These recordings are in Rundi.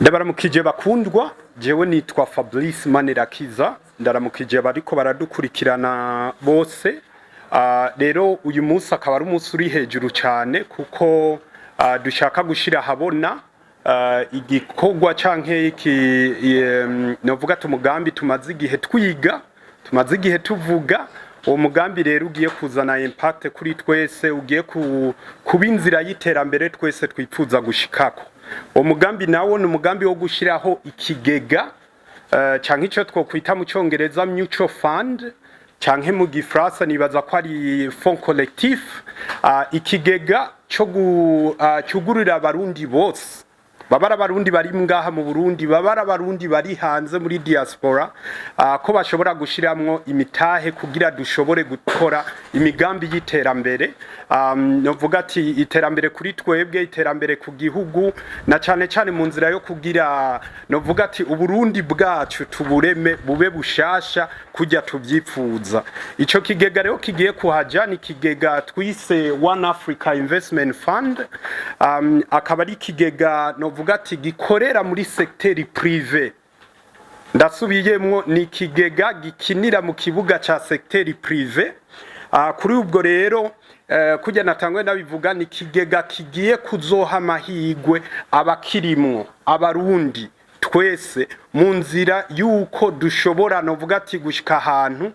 Ndabaramukije bakundwa, jewe nitwa Fabrice Manirakiza, ndaramukije bariko baradukurikirana bose. Rero uyu munsi akaba ari umunsi uri hejuru cyane kuko dushaka gushira ahabona igikorwa canke iki novuga ati umugambi tumaze igihe twiga, tumaze igihe tuvuga. Uwo mugambi rero ugiye kuzana impact kuri twese, ugiye kuba inzira y'iterambere twese twipfuza gushikako. Uwo mugambi nawo ni umugambi wo gushiraho ikigega canke ico twokwita mu Congereza mutual fund, canke mu Gifaransa nibaza ko ari fonds collectif, ikigega co cyugururira Abarundi bose, baba ari Abarundi bari ngaha mu Burundi, baba ari Abarundi bari hanze muri diaspora, ko bashobora gushiramwo imitahe kugira dushobore gukora imigambi y'iterambere. Novuga ati iterambere kuri twebwe, iterambere ku gihugu, na cane cane mu nzira yo kugira novuga ati Uburundi bwacu tubureme bube bushasha kujya tuvyipfuza. Ico kigega rero kigiye kuhaja ni ikigega twise One Africa Investment Fund, akaba ari ikigega novuga ati gikorera muri secteur privé. Ndasubiyemwo, ni ikigega gikinira mu kibuga ca secteur privé. Kuri ubwo rero, kujya natangwe ndabivuga, ni ikigega kigiye kuzoha amahigwe abakirimwo, Abarundi twese, mu nzira yuko dushobora novuga ati gushika ahantu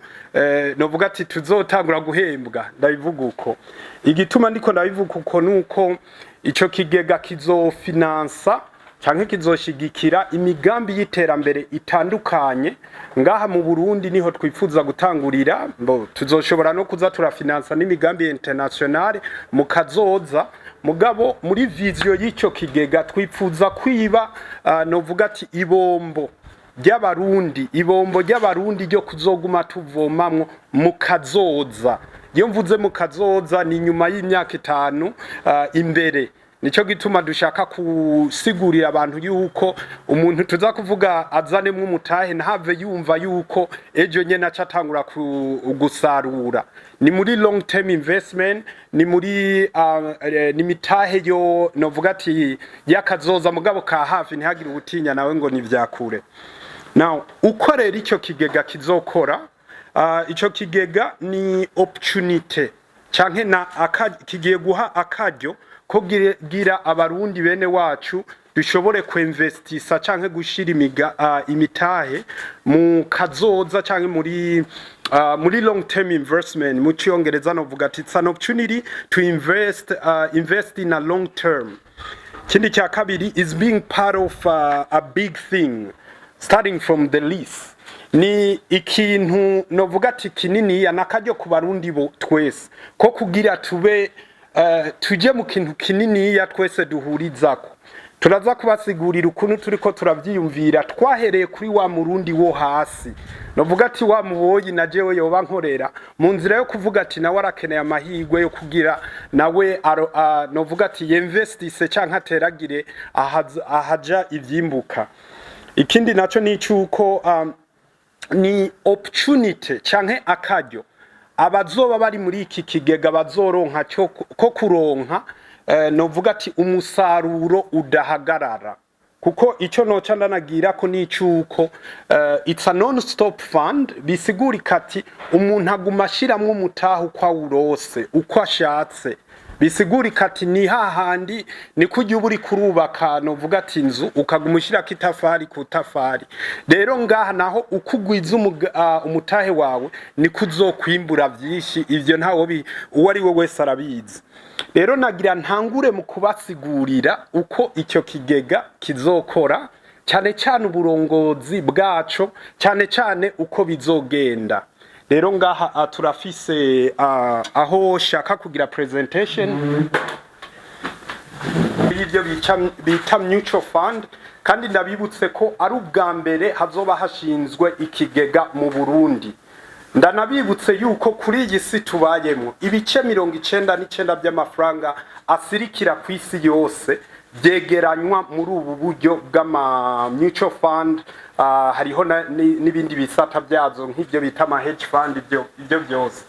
novuga ati tuzotangura guhembwa. Ndabivuga uko, igituma ndiko ndabivuga uko nuko ico kigega kizofinansa canke kizoshigikira imigambi y'iterambere itandukanye ngaha mu Burundi. Niho twifuza gutangurira. Mbo tuzoshobora no kuza turafinansa n'imigambi internationale mu kazoza, mugabo muri vision y'ico kigega twifuza kwiba novuga ati ibombo ry'Abarundi, ibombo ry'Abarundi ryo kuzoguma tuvomamwo mu kazoza. Iyo mvuze mu kazoza ni nyuma y'imyaka 5 imbere. Nico gituma dushaka kusigurira abantu yuko umuntu tuza kuvuga azanemwo umutahe ntave yumva yuko ejo nyene aca atangura gusarura. Ni muri long term investment, ni muri ni mitahe yo novuga ati yakazoza, mugabo ka hafi, ntihagire ubutinya nawe ngo ni vyakure. Now, uko rero icyo kigega kizokora, ico kigega ni opportunity canke na kigiye guha akaryo ko gira Abarundi bene wacu dushobore kuinvestisa canke gushira imitahe mu kazoza canke muri long term investment. Mu Cyongereza novuga ati it's an opportunity to invest in a long term. Ikindi cya kabiri is being part of a big thing, starting from the least. Ni ikintu novuga ati kininiya, nakaryo ku Barundi bo twese ko kugira tube tuje mu kintu kininiya twese duhurizako. Turaza kubasigurira ukuntu turiko turavyiyumvira, twahereye kuri wa Murundi wo hasi, novuga ati wa muboyi na jewe yoba nkorera, mu nzira yo kuvuga ati nawe arakeneye amahirwe yo kugira nawe novuga ati yinvestise canke ateragire ahaja ivyimbuka. Ikindi naco ni icuko ni opportunity canke akaryo abazoba bari muri iki kigega bazoronka cyo ko kuronka novuga ati umusaruro udahagarara, kuko icyo noca ndanagira ko ni icuko it's a non stop fund. Bisigurika ati umuntu aguma ashiramwo umutahe uko awurose, uko ashatse. Bisigurika ati ni hahandi ni kujya uba uri kurubaka novuga ati inzu, ukaguma ushyirako itafari ku tafari. Rero ngaha naho uko ugwiza umutahe wawe niko uzokwimbura vyinshi. Ivyo ntawo uwo ari we wese arabizi. Rero nagira ntangure mu kubasigurira uko icyo kigega kizokora, cyane cyane uburongozi bwaco, cyane cyane uko bizogenda. Rero ngaha turafise aho shaka kugira presentation y'ibyo bita mutual fund. Kandi ndabibutse ko ari ubwa mbere hazoba hashinzwe ikigega mu Burundi. Ndanabibutse yuko kuri iyi si tubayemo ibice 99 by'amafaranga asirikira ku isi yose byegeranywa muri ubu buryo bw'ama mutual fund. Hariho n'ibindi bisata byazo nk'ibyo bita ama hedge fund, ibyo byose.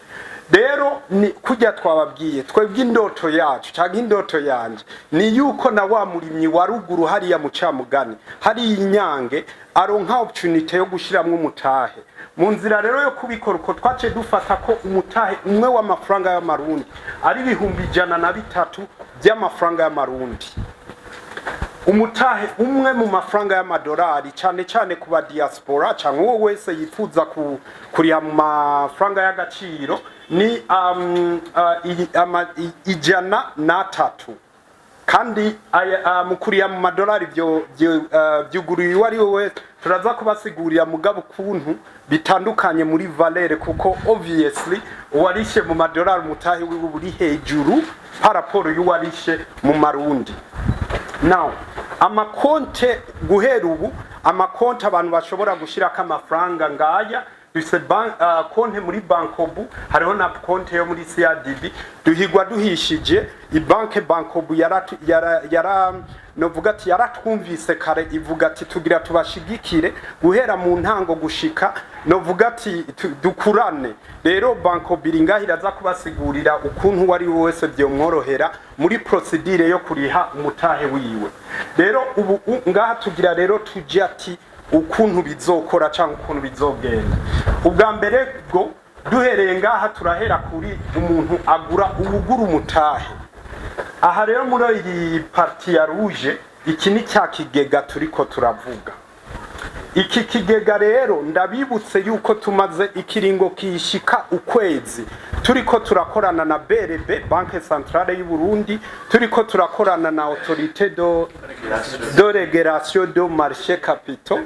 Rero ni kujya twababwiye, twebwe indoto yacu cyangwa indoto yanje ni yuko na wa murimyi wa ruguru hariya mu Camugani, hariya Inyange, aronka opportunity yo gushiramwo umutahe. Mu nzira rero yo kubikora uko, twaciye dufata ko umutahe umwe w'amafaranga y'Amarundi ari 103,000 by'amafaranga y'Amarundi. Umutahe umwe mu mafaranga y'amadolari, cyane cyane ku ba diaspora cyangwa uwo wese yifuza kuriha mu mafaranga y'agaciro, ni 103. Kandi mu kuriha mu madolari vyuguruye uwo ari we wese. Turaza kubasigurira mugabo ukuntu bitandukanye muri valeur, kuko obviously uwarishe mu madolari umutahe wiwe uri hejuru par rapport y'uwarishe mu Marundi. Now, amakonte, guhera ubu amakonte abantu bashobora gushirako amafaranga ngaya. Dufise konte muri Bancobu, hariho na konte yo muri CRDB. Duhigwa duhishije ibanke Bancobu yara novuga ati yaratwumvise kare, ivuga ati tugira tubashigikire guhera mu ntango gushika novuga ati dukurane. Rero Bancobu iri ngaho, iraza kubasigurira ukuntu uwo ari we wese vyomworohera muri procédure yo kuriha umutahe wiwe. Rero ubu ngaha tugira rero tuje ati ukuntu bizokora cyangwa ukuntu bizogenda. Ubwa mbere bwo duhereye ngaha, turahera kuri umuntu agura, uwugura umutahe. Aha rero muri iyi partie ya rouge, iki ni cya kigega turiko turavuga. Iki kigega rero, ndabibutse yuko tumaze ikiringo kishika ukwezi turiko turakorana na BRB, Banque Centrale y'u Burundi, turiko turakorana na Autorité de Régulation de Marché Capitaux.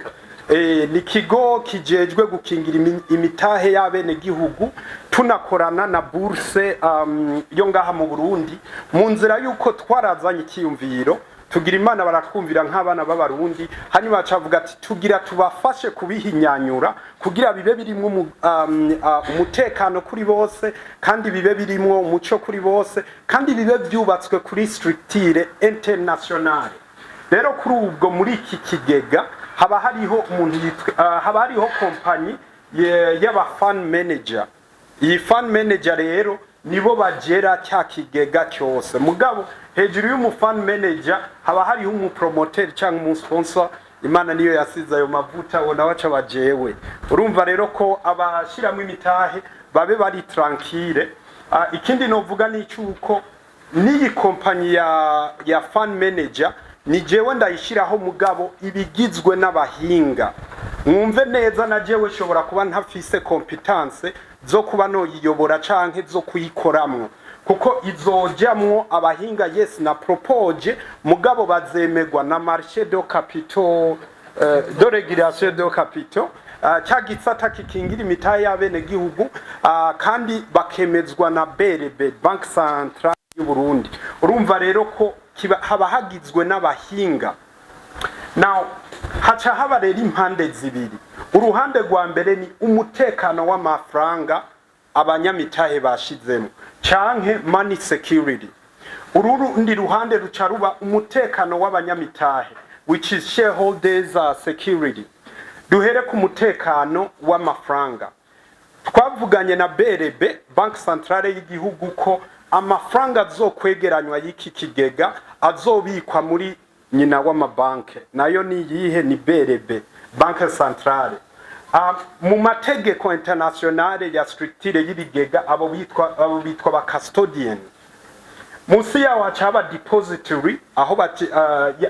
Ni ikigo kijejwe gukingira imitahe y'abenegihugu. Tunakorana na bourse yo ngaha mu Burundi, mu nzira yuko twarazanye ikiyumviro, tugira Imana baratwumvira nk'abana b'Abarundi. Hanyuma bacavuga ati tugira tubafashe kubihinyanyura kugira bibe birimwo umutekano kuri bose, kandi bibe birimwo umuco kuri bose, kandi bibe byubatswe kuri structure internationale. Rero kuri ubwo muri iki kigega haba hariho umuntu yitwa haba hariho kompanyi y'aba fund manager. Iyi fund manager rero nibo bagera cya kigega cyose. Mugabo hejuru y'umu fund manager haba hariho umupromoteur cyangwa umusponsor. Imana niyo yasize ayo mavuta, uwo nawe aca bajewe. Urumva rero ko abashiramo imitahe babe bari tranquille. Ikindi novuga ni cyuko n'iyi kompanyi ya fund manager ni jewe ndayishyiraho, mugabo ibigizwe n'abahinga. Mwumve neza, na jewe shobora kuba ntafise compétences zo kuba noyiyobora canke zo kuyikoramwo, kuko izojamwo abahinga. Yes, na proposé, mugabo bazemegwa na marché de capitaux, de régulation de capitaux, cya gisata kikingira imitahe y'abenegihugu, kandi bakemezwa na BRB, Banque Centrale y'u Burundi. Urumva rero ko haba hagizwe n'abahinga. Now, haca haba rero impande zibiri. Uruhande rwa mbere ni umutekano w'amafaranga abanyamitahe bashizemo, canke money security. Urundi ruhande ruca ruba umutekano w'abanyamitahe, which is shareholders security. Duhere ku mutekano w'amafaranga. Twavuganye na BRB, Banque Centrale y'igihugu, ko amafaranga azokwegeranywa y'iki kigega azobikwa muri nyina w'amabanke. Nayo ni iyihe? Ni BRB, Banque Centrale. Mu mategeko internationale ya structure y'ibigega, abo bitwa ba custodian. Munsi yaho haca haba depository,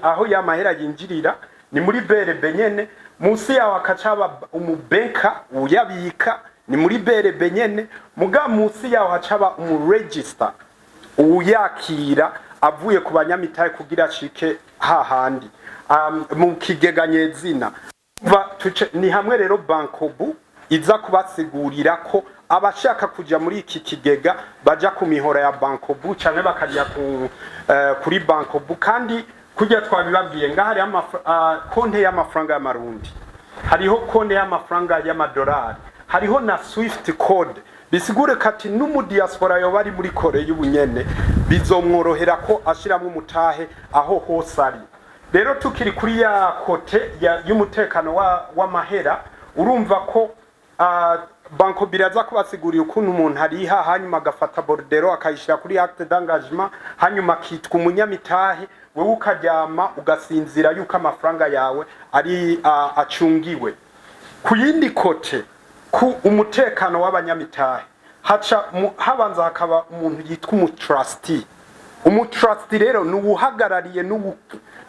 aho ya mahera yinjirira, ni muri BRB nyene. Munsi yaho hakaca haba umubanker uyabika, ni muri BRB nyene. Muga munsi yaho haca haba umuregister uyakira avuye ku banyamitahe kugira ashike hahandi mu kigega nyezina. Ni hamwe rero Bancobu iza kubasigurira ko abashaka kuja muri iki kigega baja ku mihora ya Bancobu canke bakaja kuri Bancobu. Kandi kurya twabibabwiye, ngaha hariho konte y'amafaranga y'Amarundi, hariho konte y'amafaranga y'amadolari, hariho na swift code. Bisigure kati n'umudiaspora yoba ari muri Kore y'ubunyene bizomworohera ko ashiramwo umutahe aho hose ari. Rero tukiri kuri ya côté y'umutekano w'amahera, urumva ko Banco biraza kubasigurira ukuntu umuntu ariha, hanyuma agafata bordereau akayishyira kuri acte d'engagement, hanyuma akitwa umunyamitahe. Wewe ukaryama ugasinzira yuko amafaranga yawe ari acungiwe. Ku yindi côté, ku umutekano w'abanyamitahe, haca habanza hakaba umuntu yitwa umutrustee. Umutrustee rero ni uwuhagarariye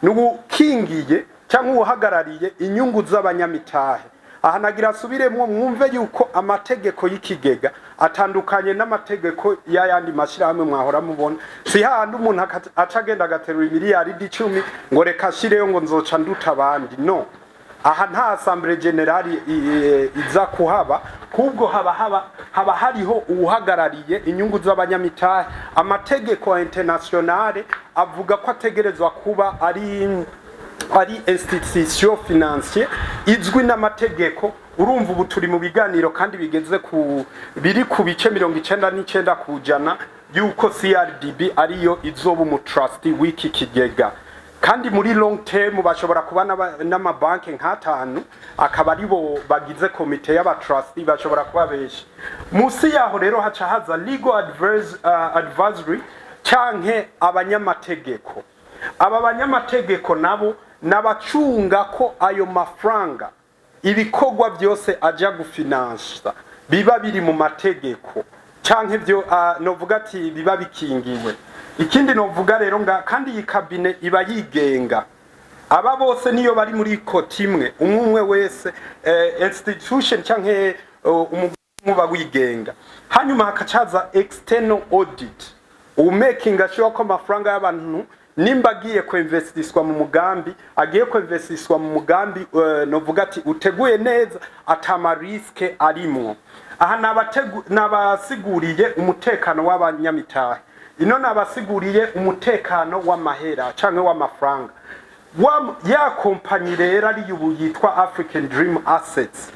n'uwukingiye cyangwa uwuhagarariye inyungu z'abanyamitahe. Aha nagira asubiremwo mwumve yuko amategeko y'ikigega atandukanye n'amategeko y'ayandi mashyirahamwe mwahora mubona. Si hahandi umuntu aca agenda agaterura imiliyaridi 10 ngo reka ashireyo ngo nzoca nduta abandi. No aha nta assemblée générale iza kuhaba, ahubwo haba hariho uwuhagarariye inyungu z'abanyamitahe. Amategeko internationale avuga ko ategerezwa kuba ari institution financière izwi n'amategeko. Urumva ubu turi mu biganiro kandi bigeze ku biri ku bice 99% yuko CRDB ariyo izoba umutrustee w'iki kigega. Kandi muri long term bashobora kuba n'amabanki nk'atanu akaba aribo bagize komite y'abatrustee, bashobora kuba benshi. Musi yaho rero haca haza legal advisory canke abanyamategeko. Aba banyamategeko nabo n'abacunga ko ayo mafaranga, ibikorwa byose aja gufinansa biba biri mu mategeko canke byo novuga ati biba bikingiwe. Ikindi novuga rero nga kandi iyi cabinet iba yigenga. Aba bose niyo bari muri côté imwe, umwe umwe wese, institution canke umugwi uba wigenga. Hanyuma hakacaza external audit, umaking sure ko amafaranga y'abantu nimba agiye kuinvestiswa mu mugambi, agiye kuinvestiswa mu mugambi novuga ati uteguye neza, atama risque arimwo. Aha nabasiguriye umutekano w'abanyamitahe, ino nabasiguriye umutekano w'amahera canke w'amafaranga. Ya kompanyi rero ari ubu yitwa African Dream Assets,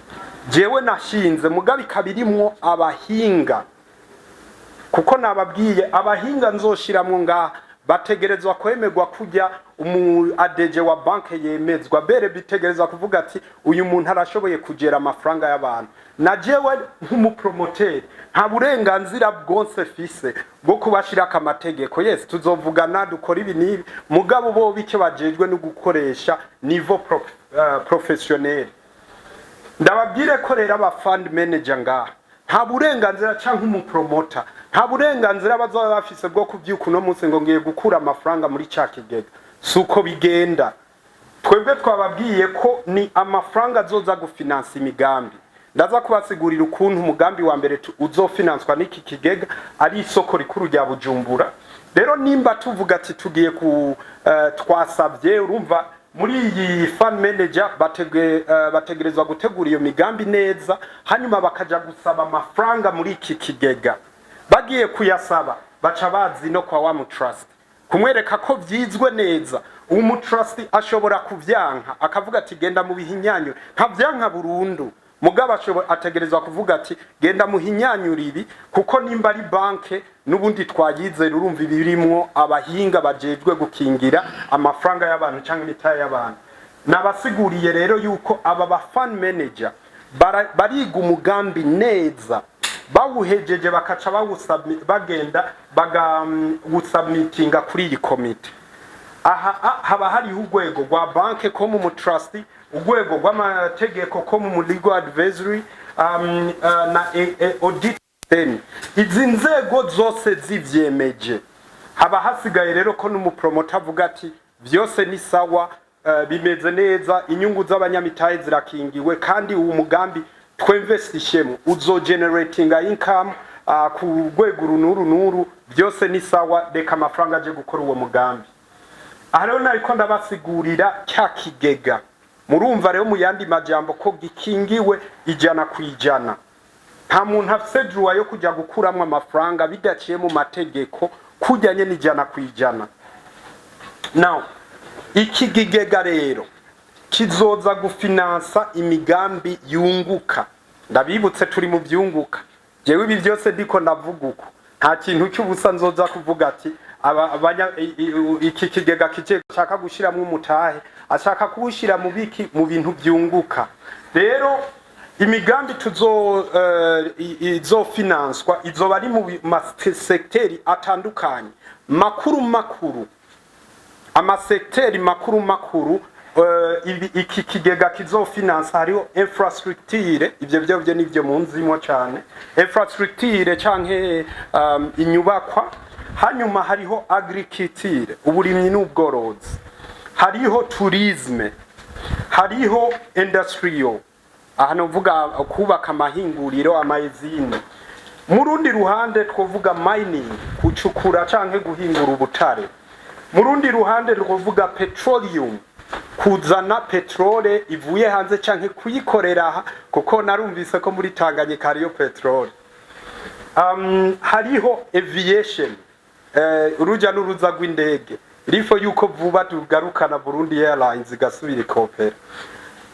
jewe nashinze, mugabe ikaba irimwo abahinga, kuko nababwiye abahinga nzoshiramwo ngaha bategerezwa kwemerwa kujya umu ADG wa banke yemezwa bere bitegerezwa kuvuga ati uyu muntu arashoboye kugera amafaranga y'abantu. Na jewe nk'umupromoteri nta burenganzira bwose fise bwo kubashirako amategeko. Yes, tuzovugana dukora ibi n'ibi, mugabo bo bicyo bajejwe no gukoresha niveau professionnel. Ndababwire ko rero aba fund manager ngaha nta burenganzira, canke umupromoter, nta burenganzira bazoba bafise bwo kuvyuka uno munsi ngo ngiye gukura amafaranga muri ca kigega. Si uko bigenda. Twebwe twababwiye ko ni amafaranga azoza gufinansa imigambi. Ndaza kubasigurira ukuntu umugambi wa mbere uzofinanswa n'iki kigega ari isoko rikuru rya Bujumbura. Rero nimba tuvuga ati tugiye ku twasabye, urumva muri iyi fund manager bategerezwa gutegura iyo migambi neza, hanyuma bakaja gusaba amafaranga muri iki kigega. Bagiye kuyasaba, baca bazi no kwa wa mutrustee kumwereka ko vyizwe neza. Uwo mutrustee ashobora kuvyanka akavuga ati genda mu bihinyanyure. Ntavyanka burundu, mugabo ategerezwa kuvuga ati genda muhinyanyure ibi, kuko nimba ari banke n'ubundi twayizera. Urumva ibirimwo abahinga bajejwe gukingira amafaranga y'abantu cyangwa imitahe y'abantu. Nabasiguriye rero yuko aba ba fund manager bariga umugambi neza, bawuhejeje bakaca bagenda bagawusubmitinga kuri iyi komite. Aha haba hariho urwego rwa banke ko mu trustee, urwego rw'amategeko ko mu legal advisory, na audit. Then izi nzego zose zivyemeje, haba hasigaye rero ko n'umupromota avuga ati vyose ni sawa, bimeze neza, inyungu z'abanyamitahe zirakingiwe, kandi uwo mugambi twinvestishemo uzogeneratinga income ku rwego uru n'uru n'uru, byose ni sawa, reka amafaranga aje gukora uwo mugambi. Aha rero nariko ndabasigurira cya kigega. Murumva rero mu yandi majambo ko gikingiwe 100%. Nta muntu afise droit yo kujya gukuramwo amafaranga bidaciye mu mategeko, kujyanye n'100%. Now iki kigega rero kizoza gufinansa imigambi yunguka. Ndabibutse, turi mu byunguka. Jewe ibi byose ndiko ndavuga uko, nta kintu cy'ubusa nzoza kuvuga ati iki kigega kije ashaka gushiramwo umutahe, ashaka kuwushyira mu biki? Mu bintu byunguka. Rero Imigambi tuzo izofinanswa izoba ari mu masekteri atandukanye makuru makuru, amasekteri makuru makuru iki kigega kizofinansa. Hariho infrastructure, ivyo byo nivyo munzimo cyane, infrastructure canke inyubakwa. Hanyuma hariho agriculture, uburimyi n'ubworozi, hariho tourisme, hariho industrial, aha novuga kubaka amahinguriro, amayezine. Mu rundi ruhande twovuga mining, kucukura canke guhingura ubutare. Mu rundi ruhande twovuga petroleum, kuzana petrole ivuye hanze canke kuyikorera aha, kuko narumvise ko muri Tanganyika hariyo petrole. Hariho aviation, uruja n'uruza rw'indege, rifo yuko vuba tugarukana Burundi Airlines igasubira ikopera.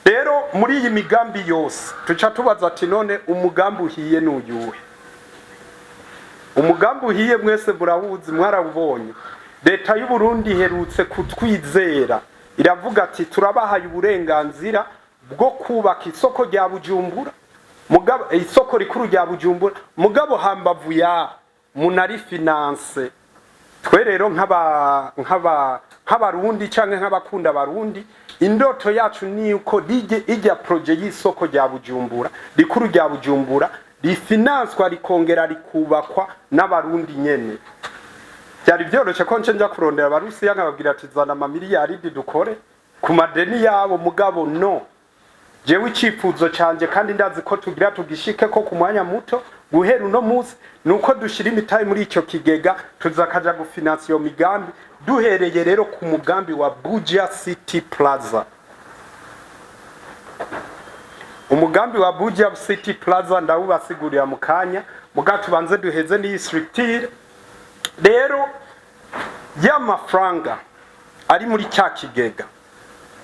Rero muri iyi migambi yose tuca tubaza ati: none umugambi uhiye n'uyuhe? Umugambi uhiye mwese murawuzi, mwarawubonye. Leta y'u Burundi iherutse kutwizera, iravuga ati: turabahaye uburenganzira bwo kubaka isoko rya Bujumbura, mugabo isoko rikuru rya Bujumbura, mugabo hambavu ya munari finance. Twe rero nk'abarundi canke nk'abakunda abarundi, indoto yacu ni uko rijye ijya projet y'isoko rya Bujumbura rikuru rya Bujumbura rifinanswa, rikongera rikubakwa n'abarundi nyene. Byari byoroshe ko nce nja kurondera abarusiya nkababwira ati: zana amamiliyaridi dukore ku madeni yabo. Mugabo no jewe icifuzo canje, kandi ndazi ko tugira tugishike ko ku mwanya muto guhera uno munsi, nuko dushira imitahe muri icyo kigega, tuzakaja gufinansa iyo migambi, duhereye rero ku mugambi wa Buja City Plaza. Umugambi wa Buja City Plaza ndawubasigurira mu kanya, muga tubanze duheze n'iyi structure. Rero y'amafaranga ari muri cya kigega,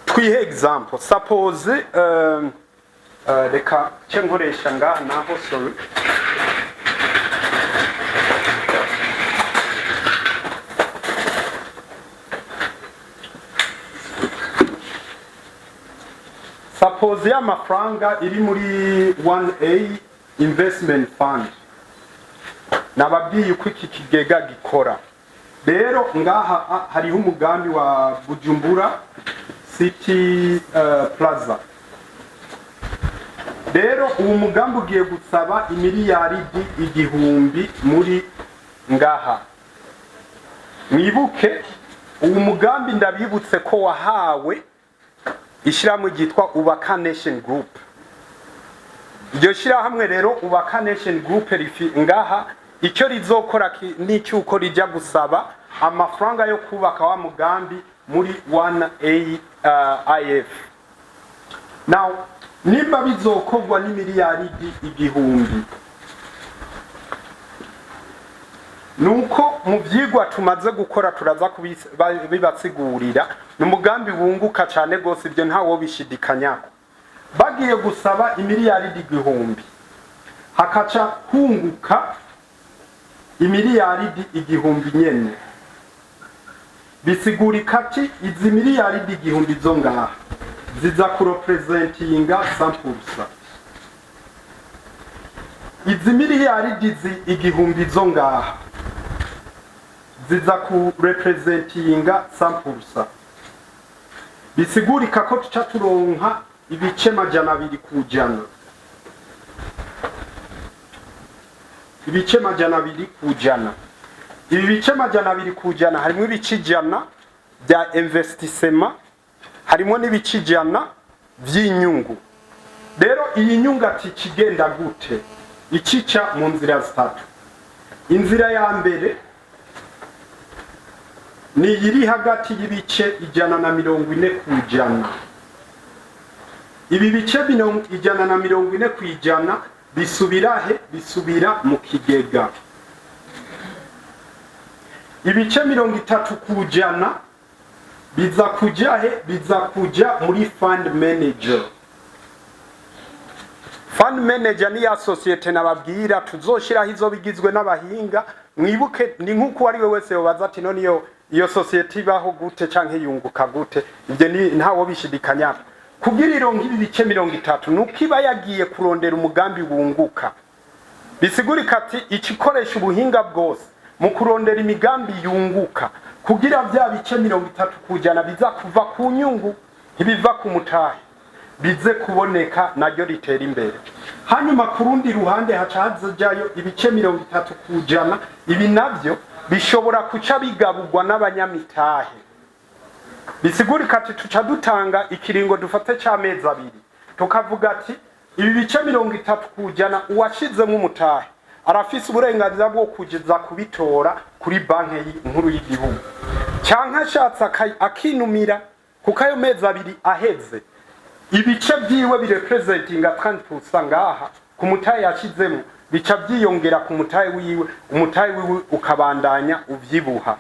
twihe example, suppose reka ce nkoresha ngaha naho, sorry. Suppose y'amafaranga iri muri 1A Investment Fund, nababwiye uko iki kigega gikora. Rero ngaha hariho umugambi wa Bujumbura City Plaza. Rero uwo mugambi ugiye gusaba imiliyaridi 1000 muri ngaha. Mwibuke uwo mugambi, ndabibutse ko wahawe ishyirahamwe ryitwa Ubaka Nation Group. Iryo shyirahamwe rero, Ubaka Nation Group, rifi ngaha icyo rizokora ni cyuko rijya gusaba amafaranga yo kubaka wa mugambi muri 1A IF. Now nimba bizokorwa n'imiliyaridi 1000, nuko mu vyigwa tumaze gukora turaza kubibasigurira, ni umugambi wunguka cyane gose, ibyo ntawo bishidikanyako. Bagiye gusaba imiliyaridi 1000, hakaca hunguka imiliyaridi 1000 nyene, bisigurika ati izi miliyaridi 1000 zo ngaha ziza kurepresentinga 100%, izi miliyaridi 1000 zo ngaha ziza kurepresentinga 100%. Bisigurika ko tuca turonka ibice 200%, ibice 200%. Ibi bice 200% harimo ibice 100 bya investissement, harimo n'ibice 100 vy'inyungu. Rero iyi nyungu ati kigenda gute? Ikica mu nzira zitatu. Inzira ya mbere ni iri hagati y'ibice 140%. Ibi bice 140% bisubira he? Bisubira mu kigega. Ibice 30% biza kuja he? Biza kuja muri fund manager. Fund manager ni ya societe nababwira tuzoshiraho izo bigizwe n'abahinga. Mwibuke ni nkuko ari we wese yobaza ati: none iyo societe ibaho gute canke yunguka gute? Ibyo ni ntawo bishidikanya. Kugira ironke ibi bice 30, nuko iba yagiye kurondera umugambi wunguka. Bisigurika ati ikikoresha ubuhinga bwose mu kurondera imigambi yunguka, kugira bya bice 30% biza kuva ku nyungu, ntibiva ku mutahe, bize kuboneka, naryo ritera imbere. Hanyuma ku rundi ruhande haca hajayo ibice 30%. Ibi navyo bishobora kuca bigaburwa n'abanyamitahe. Bisigurika ati tuca dutanga ikiringo, dufate c'amezi 2, tukavuga ati ibi bice 30%, uwashizemo umutahe arafise uburenganzira bwo kugeza kubitora kuri Banki Nkuru y'Igihugu, canke ashatse akinumira, kuko ayo mezi 2 aheze, ibice vyiwe birepresentinga 30% ngaha ku mutahe yashizemo bica vyiyongera ku mutahe wiwe, umutahe wiwe ukabandanya uvyibuha.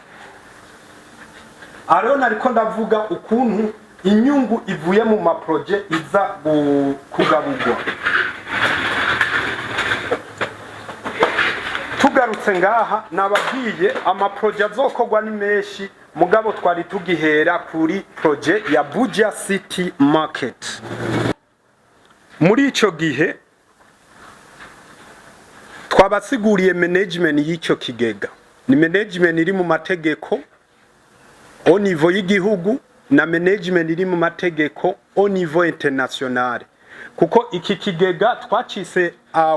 Ariho nariko ndavuga ukuntu inyungu ivuye mu ma projets iza kugaburwa. Tugarutse ngaha, nababwiye ama projets azokorwa ni menshi, mugabo twari tugihera kuri projet ya Buja City Market. Muri ico gihe twabasiguriye management y'icyo kigega, ni management iri mu mategeko au niveau y'igihugu na management iri mu mategeko au niveau international, kuko iki kigega twacise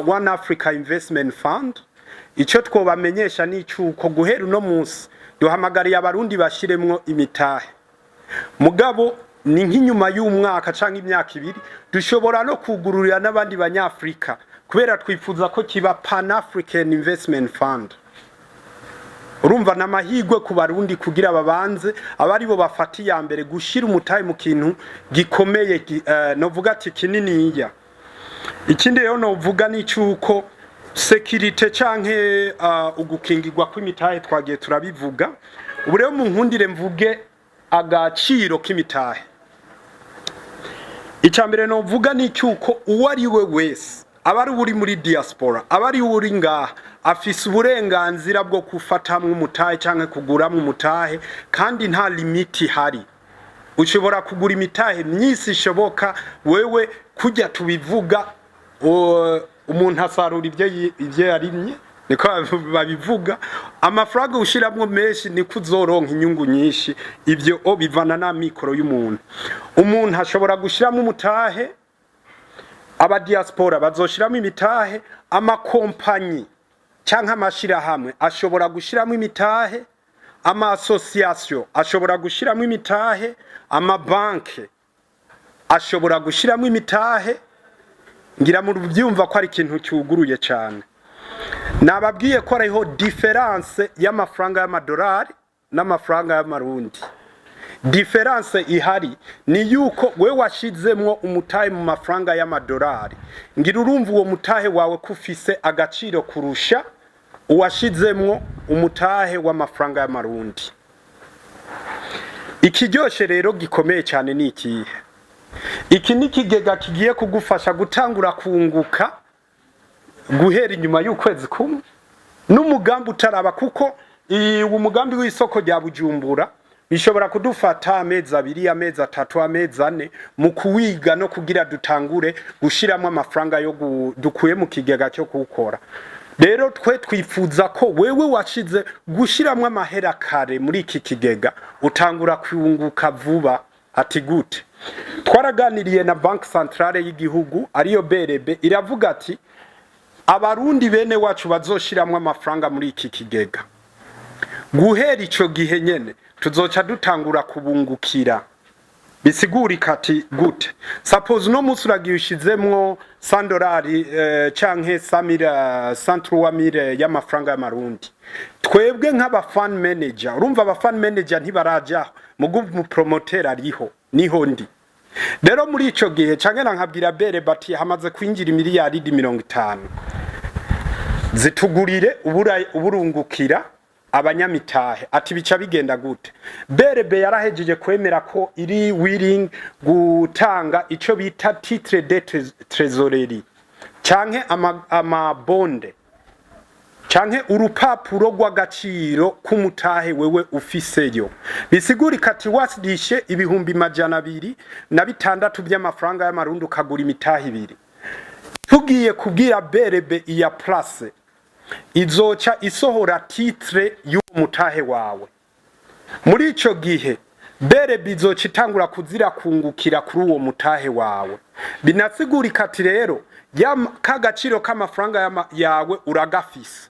One Africa Investment Fund. Icyo twobamenyesha ni icuko guhera uno munsi duhamagariye Abarundi bashiremwo imitahe, mugabo ni nk'inyuma y'umwaka canke imyaka 2 dushobora no kugururira n'abandi Banyafrika, kubera twifuza ko kiba Pan African Investment Fund. Urumva n'amahirwe ku Barundi kugira babanze abari bo bafata iya mbere gushira umutahe mu kintu gikomeye, novuga ati kininiya. Ikindi rero novuga ni cyuko sécurité canke ugukingirwa kw'imitahe twagiye turabivuga. Ubu rero mu nkundire mvuge agaciro k'imitahe. Icya mbere novuga ni cyuko uwo ari we wese, aba ari uri muri diaspora, aba ari uri ngaha, afise uburenganzira bwo gufatamwo umutahe canke kuguramwo umutahe, kandi nta limite ihari. Ushobora kugura imitahe myinshi ishoboka. Wewe kujya tubivuga, umuntu asarura ibyo yarimye, niko babivuga. Amafaranga ushiramwo menshi niko uzoronka inyungu nyinshi. Ibyo o bivana n'amikoro y'umuntu. Umuntu ashobora gushiramo umutahe, aba diaspora bazoshiramo imitahe, amakompanyi canke amashirahamwe ashobora gushiramo imitahe, ama association ashobora gushiramo imitahe, amabanke ashobora gushiramo imitahe. Ngira mu byumva ko ari ikintu cyuguruye cyane. Nababwiye ko hariho différence y'amafaranga y'amadolari n'amafaranga y'Amarundi. Différence ihari ni yuko we washizemwo umutahe mu mafaranga y'amadolari, ngira urumva uwo mutahe wawe ko ufise agaciro kurusha uwashizemwo umutahe w'amafaranga y'Amarundi. Ikiryoshe rero gikomeye cyane ni ikihe? Iki ni ikigega kigiye kugufasha gutangura kunguka guhera inyuma y'ukwezi kumwe n'umugambi utaraba, kuko uwo mugambi w'isoko rya Bujumbura bishobora kudufata amezi 2, amezi 3, amezi 4 mu kuwiga no kugira dutangure gushiramo amafaranga yo dukuye mu kigega cyo kuwukora. Rero twe twifuza ko wewe washize gushiramwo amahera kare muri iki kigega utangura kunguka vuba. Ati gute? Twaraganiriye na Banque Centrale y'igihugu, ariyo BRB, iravuga ati Abarundi bene wacu bazoshiramwo amafaranga muri iki kigega, guhera ico gihe nyene tuzoca dutangura kubungukira. Bisigurika ati gute? Suppose uno munsi uragiye ushizemwo 100 dolari canke 103 mille y'amafaranga y'Amarundi. Twebwe nk'aba fund manager, urumva aba fund manager ntibarajaho, mugu mu promoter ariho, niho ndi. Rero muri ico gihe canke nkabwira bere bati hamaze kwinjira imiliyaridi 50, zitugurire uburungukira abanyamitahe. Ati bica bigenda gute? BRB yarahejeje kwemera ko iri willing gutanga ico bita titre de trésorerie canke ama bonds canke ama Canke urupapuro rw'agaciro k'umutahe wewe ufiseyo. Bisigurika ati wasirishe 206,000 by'amafaranga y'amarundi, ukagura imitahe ibiri, tugiye kubwira BRB iya place, izoca isohora titre y'uwo mutahe wawe. Muri ico gihe BRB izoca itangura kuzira kungukira kuri uwo mutahe wawe. Binasigurika ati rero k'agaciro k'amafaranga yawe uragafise.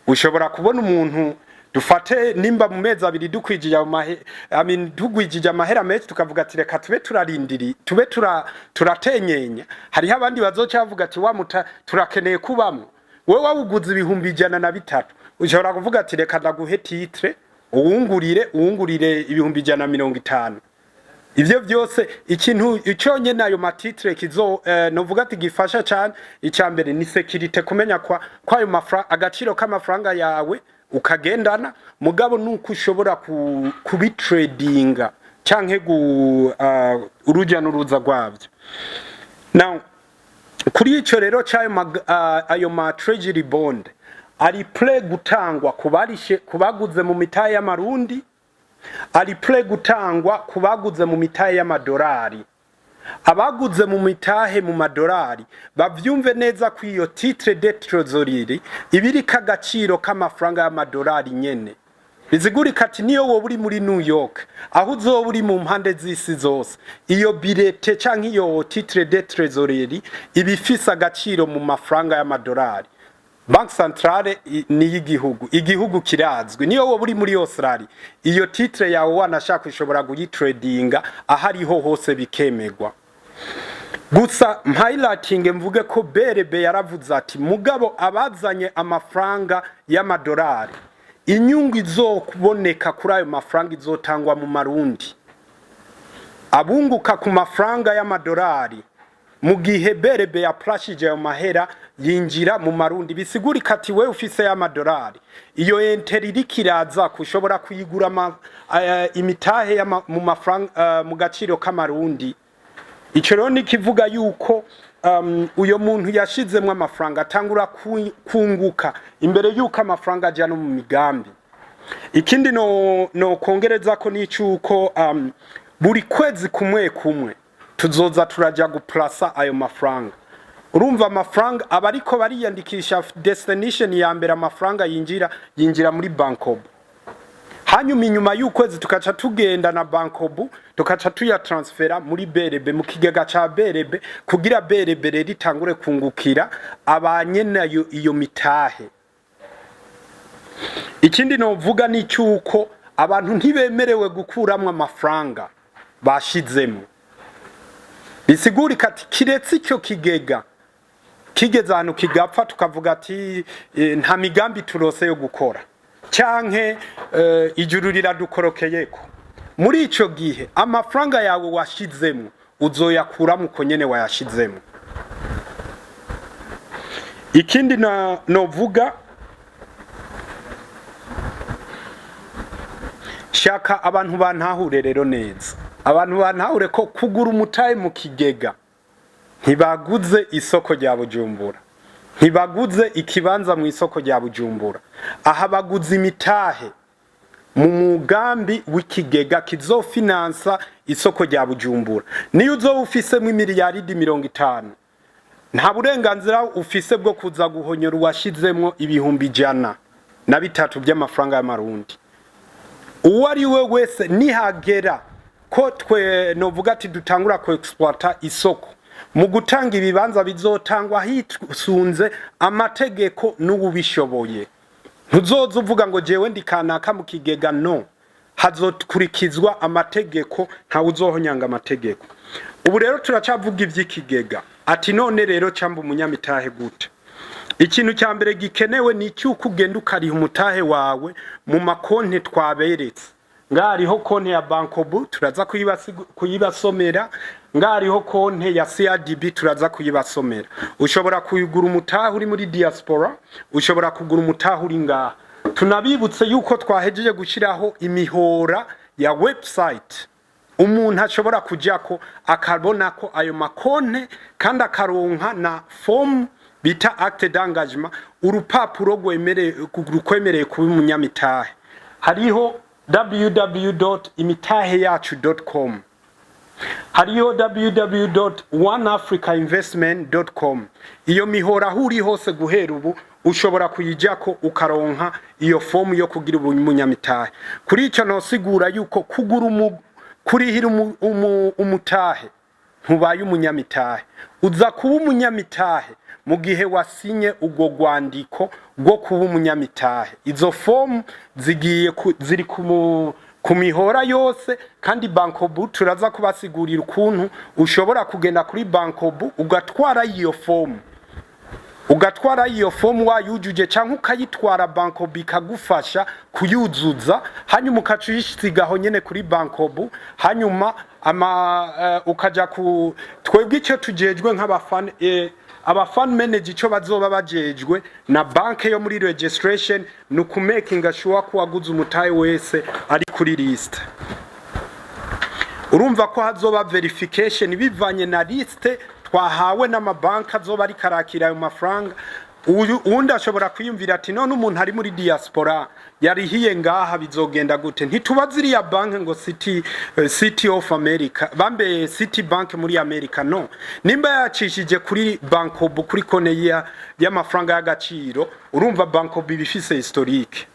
Ushobora kubona umuntu, dufate nimba mu mezi 2 dukwijije I mean, tugwijije amahera menshi, tukavuga ati reka tube turarindiri, tube turatenyenya. Hariho abandi bazoca bavuga ati wa muta turakeneye kubamwo. Wewe wawuguze 103,000, ushobora kuvuga ati reka ndaguhe titre, uwungurire 150,000. Ivyo byose, ikintu icyonyene ayo ma titres kizo novuga ati gifasha cyane, icya mbere ni sécurité, kumenya kwa kwayo mafaranga, agaciro k'amafaranga yawe ukagendana. Mugabo nuko ushobora kubitradinga canke uruja n'uruza rwavyo. Now, kuri ico rero c'ayo ayo ma treasury bond ari prêt gutangwa kubarishe, kubaguze mu mitahe y'amarundi, ari prêt gutangwa kubaguze mu mitahe y'amadolari. Abaguze mu mitahe mu madolari bavyumve neza ko iyo titre de trésorerie ibiriko agaciro k'amafaranga y'amadolari nyene. Bizigurika ati niyo woba uri muri New York, aho uzoba uri mu mpande z'isi zose, iyo bulletin canke iyo titre de trésorerie iba ifise agaciro mu mafaranga y'amadolari. Banque centrale ni y'igihugu, igihugu kirazwi. Niyo woba uri muri Australia, iyo titre yawe wanashaka ushobora kuyitradinga aho ariho hose, bikemegwa. Gusa highlighting mvuge ko BRB yaravuze ati mugabo abazanye amafaranga y'amadolari, inyungu izoboneka kuri ayo mafaranga izotangwa mu marundi. Abunguka ku mafaranga y'amadolari mu gihe BRB yaplashije ayo mahera yinjira mu marundi, bisigurika ati wewe ufise y'amadolari, iyo intérêt iriko iraza kushobora kuyigura imitahe mu mafaranga mu gaciro k'amarundi. Ico rero ni kivuga yuko uyo muntu yashizemwo amafaranga atangura kunguka imbere yuko amafaranga aja no mu migambi. Ikindi no kongereza ko ni cyuko buri kwezi kumwe kumwe tuzoza turaja guplasa ayo mafaranga. Urumva, amafaranga abariko bariyandikisha, destination ya mbere amafaranga yinjira muri Bancobu. Hanyuma inyuma y'ukwezi tukaca tugenda na Bancobu, tukaca tuyatransfera muri BRB, mu kigega ca BRB, kugira BRB rero itangure kungukira abanyenayo iyo mitahe. Ikindi novuga ni cyuko abantu ntibemerewe gukuramwo amafaranga bashizemo. Bisigurika ati kiretse icyo kigega kigeze ahantu kigapfa, tukavuga ati nta migambi turose yo gukora, canke ijuru riradukorokeyeko, muri ico gihe amafaranga yawe washizemo uzoyakuramo uko nyene wayashizemo. Ikindi na novuga, shaka abantu bantahure rero neza, abantu bantahure ko kugura umutahe mu kigega ntibaguze isoko rya Bujumbura, ntibaguze ikibanza mu isoko rya Bujumbura. Aha baguze imitahe mu mugambi w'ikigega kizofinansa isoko rya Bujumbura. Niyo uzoba ufisemo imiliyaridi 50, nta burenganzira ufise bwo kuza guhonyora uwashizemwo 103,000 by'amafaranga y'amarundi. Uwo ari we wese, nihagera ko twe novuga ati dutangura ku exploiter isoko, mu gutanga ibibanza bizotangwa hisunze amategeko n'uwubishoboye. Ntuzoza uvuga ngo jewe ndi kanaka mu kigega. No hazokurikizwa amategeko, ntawe uzohonyanga amategeko. Ubu rero turacavuga ivy'ikigega. Ati none rero camba umunyamitahe gute? Ikintu cya mbere gikenewe ni icy'uko ugenda ukariha umutahe wawe mu makonti twaberetse. Ngariho konti ya Bancobu, turaza kuyibasomera. Ngariho konti ya CRDB, turaza kuyibasomera. Ushobora kuyigura umutahe uri muri diaspora, ushobora kugura umutahe uri ngaha. Tunabibutse yuko twahejeje gushyiraho imihora ya website umuntu ashobora kujyako akabona ko ayo makonte, kandi akaronka na fomu. bita acte d'engagement, urupapuro rukwemereye kuba umunyamitahe. Hariho www.imitaheyacu.com, hariho www.oneafricainvestment.com. Iyo mihora aho uri hose guhera ubu ushobora kuyijako ukaronka iyo fomu yo kugira umunyamitahe. Kuri icyo nosigura yuko kugura kurihira umutahe ntubaye umunyamitahe. Uza kuba umunyamitahe mu gihe wasinye ubwo rwandiko rwo kuba umunyamitahe. Izo fomu zigiye ziri ku mihora yose, kandi Bancobu turaza kubasigurira ukuntu ushobora kugenda kuri Bancobu ugatwara iyo fomu, ugatwara iyo fomu wayujuje, cyangwa ukayitwara Bancobu ikagufasha kuyuzuza, hanyuma ukaca uyisigaho nyene kuri Bancobu. Hanyuma ama ukaja ku twebwe icyo tujejwe nk'abafan aba fund manager, icyo bazoba bajejwe na banke yo muri registration ni ukumakinga sure ko waguze umutahe wese ari kuri liste. Urumva ko hazoba verification bivanye na liste twahawe n'amabanki azoba ariko arakira ayo mafaranga. Uwundi ashobora kwiyumvira ati: "None umuntu ari muri diaspora yarihiye ngaha bizogenda gute?" Ntitubaze iriya banki ngo City of America, bambe City Bank muri America. No nimba yacishije kuri Bancobu, kuri konte y'amafaranga y'agaciro, urumva Bancobu ibifise historique,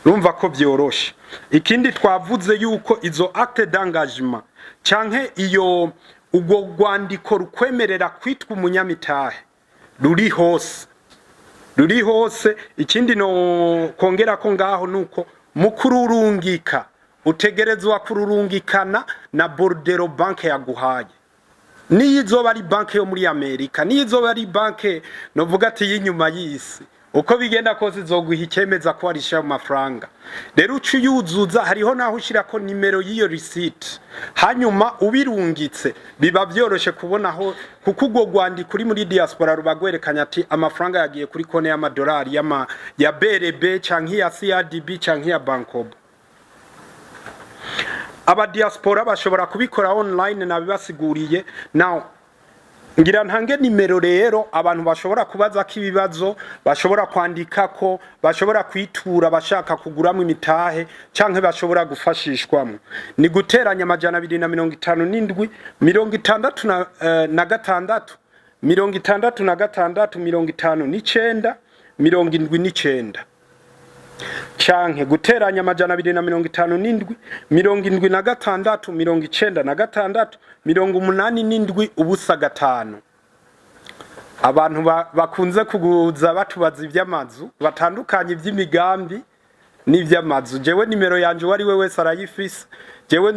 urumva ko byoroshe. Ikindi twavuze yuko izo acte d'engagement canke iyo ubwo rwandiko rukwemerera kwitwa umunyamitahe ruri hose, ruri hose. Ikindi no kongera ko ngaho nuko mu kururungika utegerezwa kururungikana na bordereau banke yaguhaye, niyo izoba ari banke yo muri Amerika, niyo izoba ari banke novuga ati y'inyuma y'isi, uko bigenda kose izoguha icyemeza ko warisha ayo mafaranga. Rero uca uyuzuza, hariho naho ushyirako nimero y'iyo receipt, hanyuma ubirungitse biba byoroshe kubonaho, kuko urwo rwandiko uri muri diaspora ruba rwerekanye ati amafaranga yagiye kuri konti y'amadolari ya BRB canke iya CRDB canke iya Bancobu. Aba diaspora bashobora kubikora online, nabibasiguriye. Now ngira ntange nimero rero abantu bashobora kubaza ko ibibazo, bashobora kwandika ko bashobora kwitura bashaka kuguramo imitahe canke bashobora gufashishwamo. Ni guteranya 257 66 66 59 79, canke guteranya 257 76 96 87 05. Abantu bakunze kuguza batubaza iby'amazu batandukanye, iby'imigambi n'iby'amazu, jewe nimero yanje uwo ari we wese arayifise. Jewe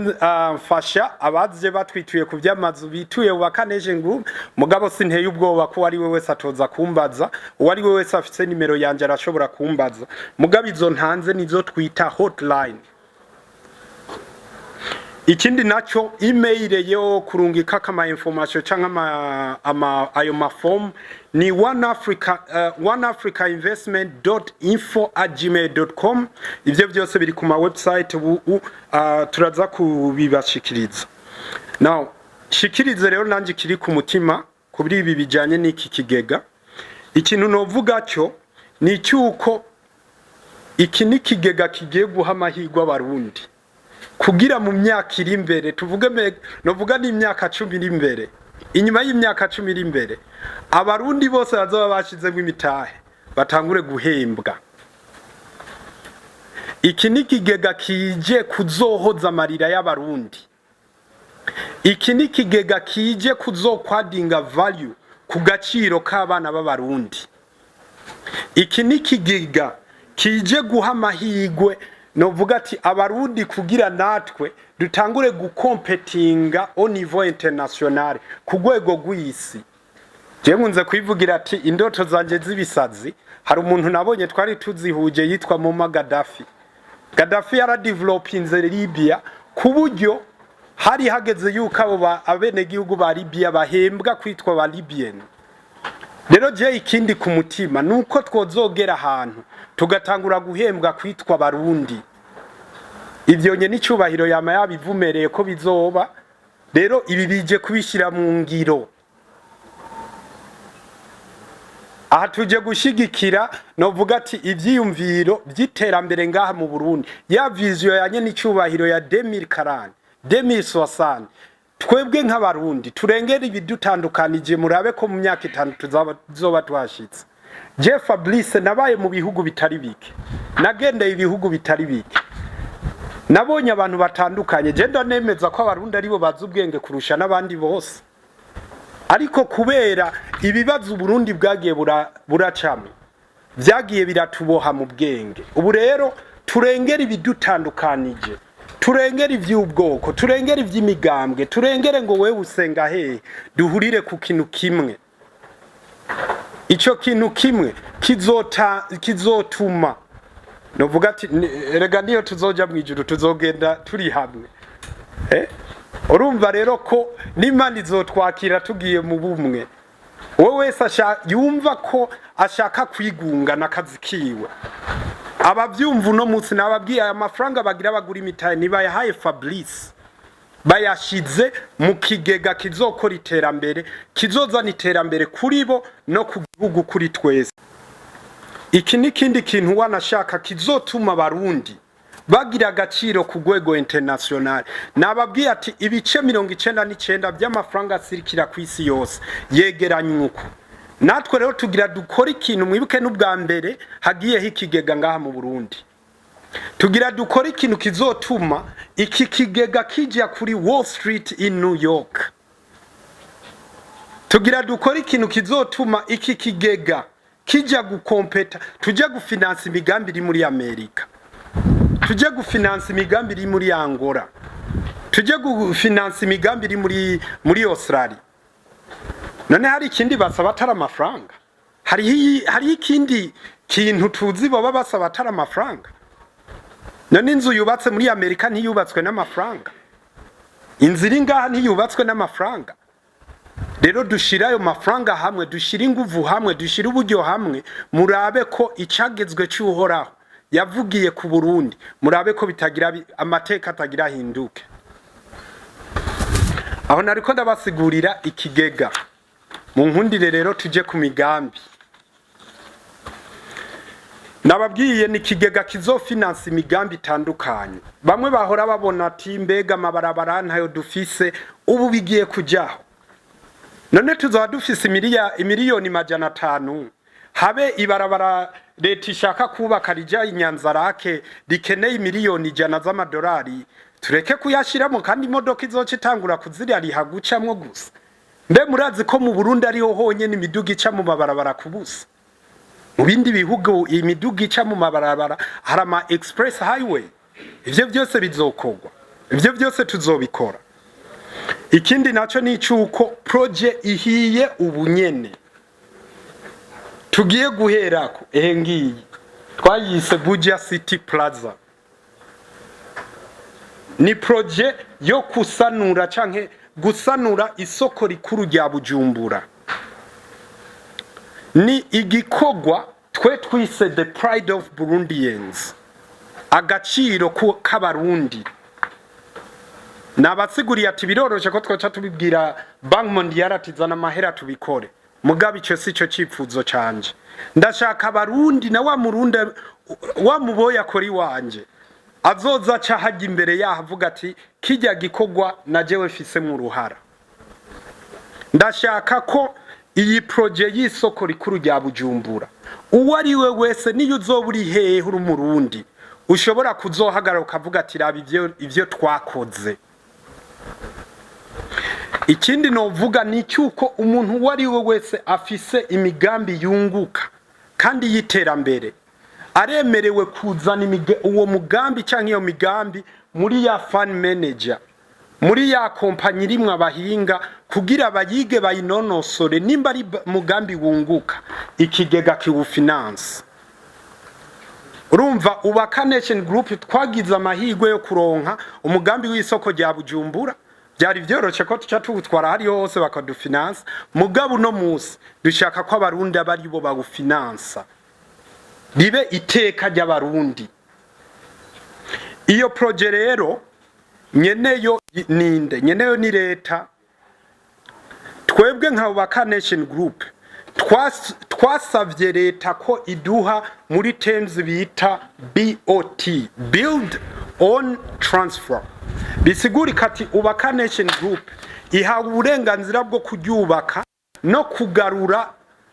mfasha abaje batwituye ku by'amazu bituye Ubaka Nation Group, mugabo sinteye ubwoba ko uwo ari we wese atoza kumbaza. Uwo ari we wese afise nimero yanje arashobora kumbaza, mugabo izo ntanze nizo twita hotline. Ikindi naco, email yo kurungika kama information canke ayo maform ni oneafricainvestment.info@gmail.com. Ivyo byose biri ku ma website ubu, turaza kubibashikiriza. Now shikirize rero nanje kiri ku mutima kuri ibi bijanye n'iki kigega. Ikintu novuga cyo ni icyuko iki ni ikigega kigiye guha amahirwe Abarundi kugira mu myaka iri imbere, tuvuge novuga n'imyaka 10 iri imbere, inyuma y'imyaka 10 iri imbere, Abarundi bose bazoba bashizemo imitahe batangure guhembwa. Iki ni ikigega kije kuzohoza amarira y'Abarundi. Iki ni ikigega kije kuzokwaddinga value ku gaciro k'abana b'Abarundi. Iki ni ikigega kije guha amahirwe novuga ati Abarundi kugira natwe dutangure gukompetinga au niveau international, ku rwego rw'isi. Jewe nkunze kwivugira ati indoto zanje z'ibisazi, hari umuntu nabonye twari tuzihuje yitwa Muammar Gaddafi. Gaddafi yaradevelopinze Libya ku buryo hari hageze yuko abo abenegihugu ba Libya bahembwa kwitwa ba Libyen. Rero je ikindi ku mutima nuko twozogera ahantu tugatangura guhembwa kwitwa Barundi. Ivyo nye n'icyubahiro yama yabivumereye ko bizoba. Rero ibi bije kubishyira mu ngiro. Aha tuje gushigikira, novuga ati ivyiyumviro vy'iterambere ngaha mu Burundi, ya vision ya n'icyubahiro ya 2040, 2060. Twebwe nk'Abarundi turengera ibidutandukanije, murabe ko mu myaka 5 tuzoba twashitse. Je Fabrice nabaye mu bihugu bitari bike, nagendeye ibihugu bitari bike, nabonye abantu batandukanye. Je ndanemeza ko Abarundi aribo bazi ubwenge kurusha n'abandi bose, ariko kubera ibibazo Uburundi bwagiye buracamo byagiye biratuboha mu bwenge. Ubu rero turengera ibidutandukanije, turengera ivy'ubwoko, turengera ivy'imigambwe, turengere ngo wewe usenga hehe, duhurire ku kintu kimwe. Ico kintu kimwe kizotuma novuga ati erega niyo tuzoja mw'ijuru tuzogenda turi hamwe. Urumva rero ko n'Imana izotwakira tugiye mu bumwe. Wowe wese yumva ko ashaka kwigunga n'akazi kiwe, abavyumva uno munsi nababwiye, aya mafaranga bagira bagura imitahe ntibayahaye Fabrice, bayashize mu kigega kizokora iterambere, kizozana iterambere kuri bo no ku gihugu, kuri twese. Iki ni ikindi kintu wanashaka kizotuma Abarundi bagira agaciro ku rwego international. Nababwiye ati ibice 99 by'amafaranga asirikira ku isi yose yegeranywa uku. Natwe rero tugira dukora ikintu. Mwibuke n'ubwa mbere hagiyeho ikigega ngaha mu Burundi. Tugira dukora ikintu kizotuma iki kigega kija kuri Wall Street in New York. Tugira dukora ikintu kizotuma iki kigega kija gukompeta, tujye gufinansa imigambi iri muri Amerika, tujye gufinansa imigambi iri muri Angola, tujye gufinansa imigambi iri muri Australia. None hari ikindi basaba atari amafaranga? Hariho ikindi kintu tuzi baba basaba atari amafaranga? None inzu yubatse muri Amerika ntiyubatswe n'amafaranga? Inzu iri ngaha ntiyubatswe n'amafaranga? Rero dushira ayo mafaranga hamwe, dushira inguvu hamwe, dushira uburyo hamwe, murabe ko icagezwe cy'Uhoraho yavugiye ku Burundi, murabe ko bitagira amateka atagira ahinduke. Aho nariko ndabasigurira ikigega. Mu nkundire rero tuje ku migambi. Nababwiye ni ikigega kizofinansa imigambi itandukanye. Bamwe bahora babona ati mbega amabarabara ntayo dufise, ubu bigiye kujaho. None tuzaba dufise imiliyoni 500, habe ibarabara leta ishaka kubaka rija Inyanzarake rikeneye miliyoni 100 z'amadolari, tureke kuyashiramo kandi imodoka izoca itangura kuziriya gucamwo gusa? Mbe murazi ko mu Burundi ariho honyene imiduga ica mu mabarabara kubusa? Mu bindi bihugu imiduga ica mu mabarabara, hari ama express highway. Ivyo byose bizokorwa, ivyo byose tuzobikora. Ikindi naco ni icuko projet ihiye ubunyene tugiye guherako, ehe ngiyi twayise Buja City Plaza. Ni projet yo kusanura canke gusanura isoko rikuru rya Bujumbura. Ni igikorwa twe twise the pride of Burundians, agaciro k'Abarundi. Nabasiguriye ati biroroshe ko twoca tubibwira Banque Mondiale ati zana amahera tubikore, mugabo ico si cyo cipfuzo canje. Ndashaka Abarundi na wa Murundi wa muboya akora iwanje azoza aca hajya imbere yaho avuga ati kijya gikorwa na jewe mfisemwo uruhara. Ndashaka ko iyi projet y'isoko rikuru rya Bujumbura, uwo ari we wese, niyo uzoba uri hehe uri Umurundi, ushobora kuzohagarara ukavuga ati raba ivyo twakoze. Ikindi novuga ni cyuko umuntu uwo ari we wese afise imigambi yunguka kandi y'iterambere aremerewe kuzana uwo mugambi cyangwa iyo migambi muri ya fund manager, muri ya kompanyi irimwo abahinga, kugira bayige bayinonosore. Nimba ari mugambi wunguka, ikigega kiwufinance. Urumva Ubaka Nation Group twagize amahirwe yo kuronka umugambi w'isoko rya Bujumbura. Byari vyoroshe ko tuca tuwutwara hariho hose bakadufinansa, mugabo uno musi dushaka ko Abarundi aba aribo bawufinansa, ribe iteka ry'Abarundi. Iyo projet rero nyeneyo ninde? Nyeneyo ni leta. Twebwe nka Ubaka Nation Group Twasavye leta ko iduha muri terms bita BOT, build own transfer. Bisigurika ati Ubaka Nation Group ihawe uburenganzira bwo kuryubaka no kugarura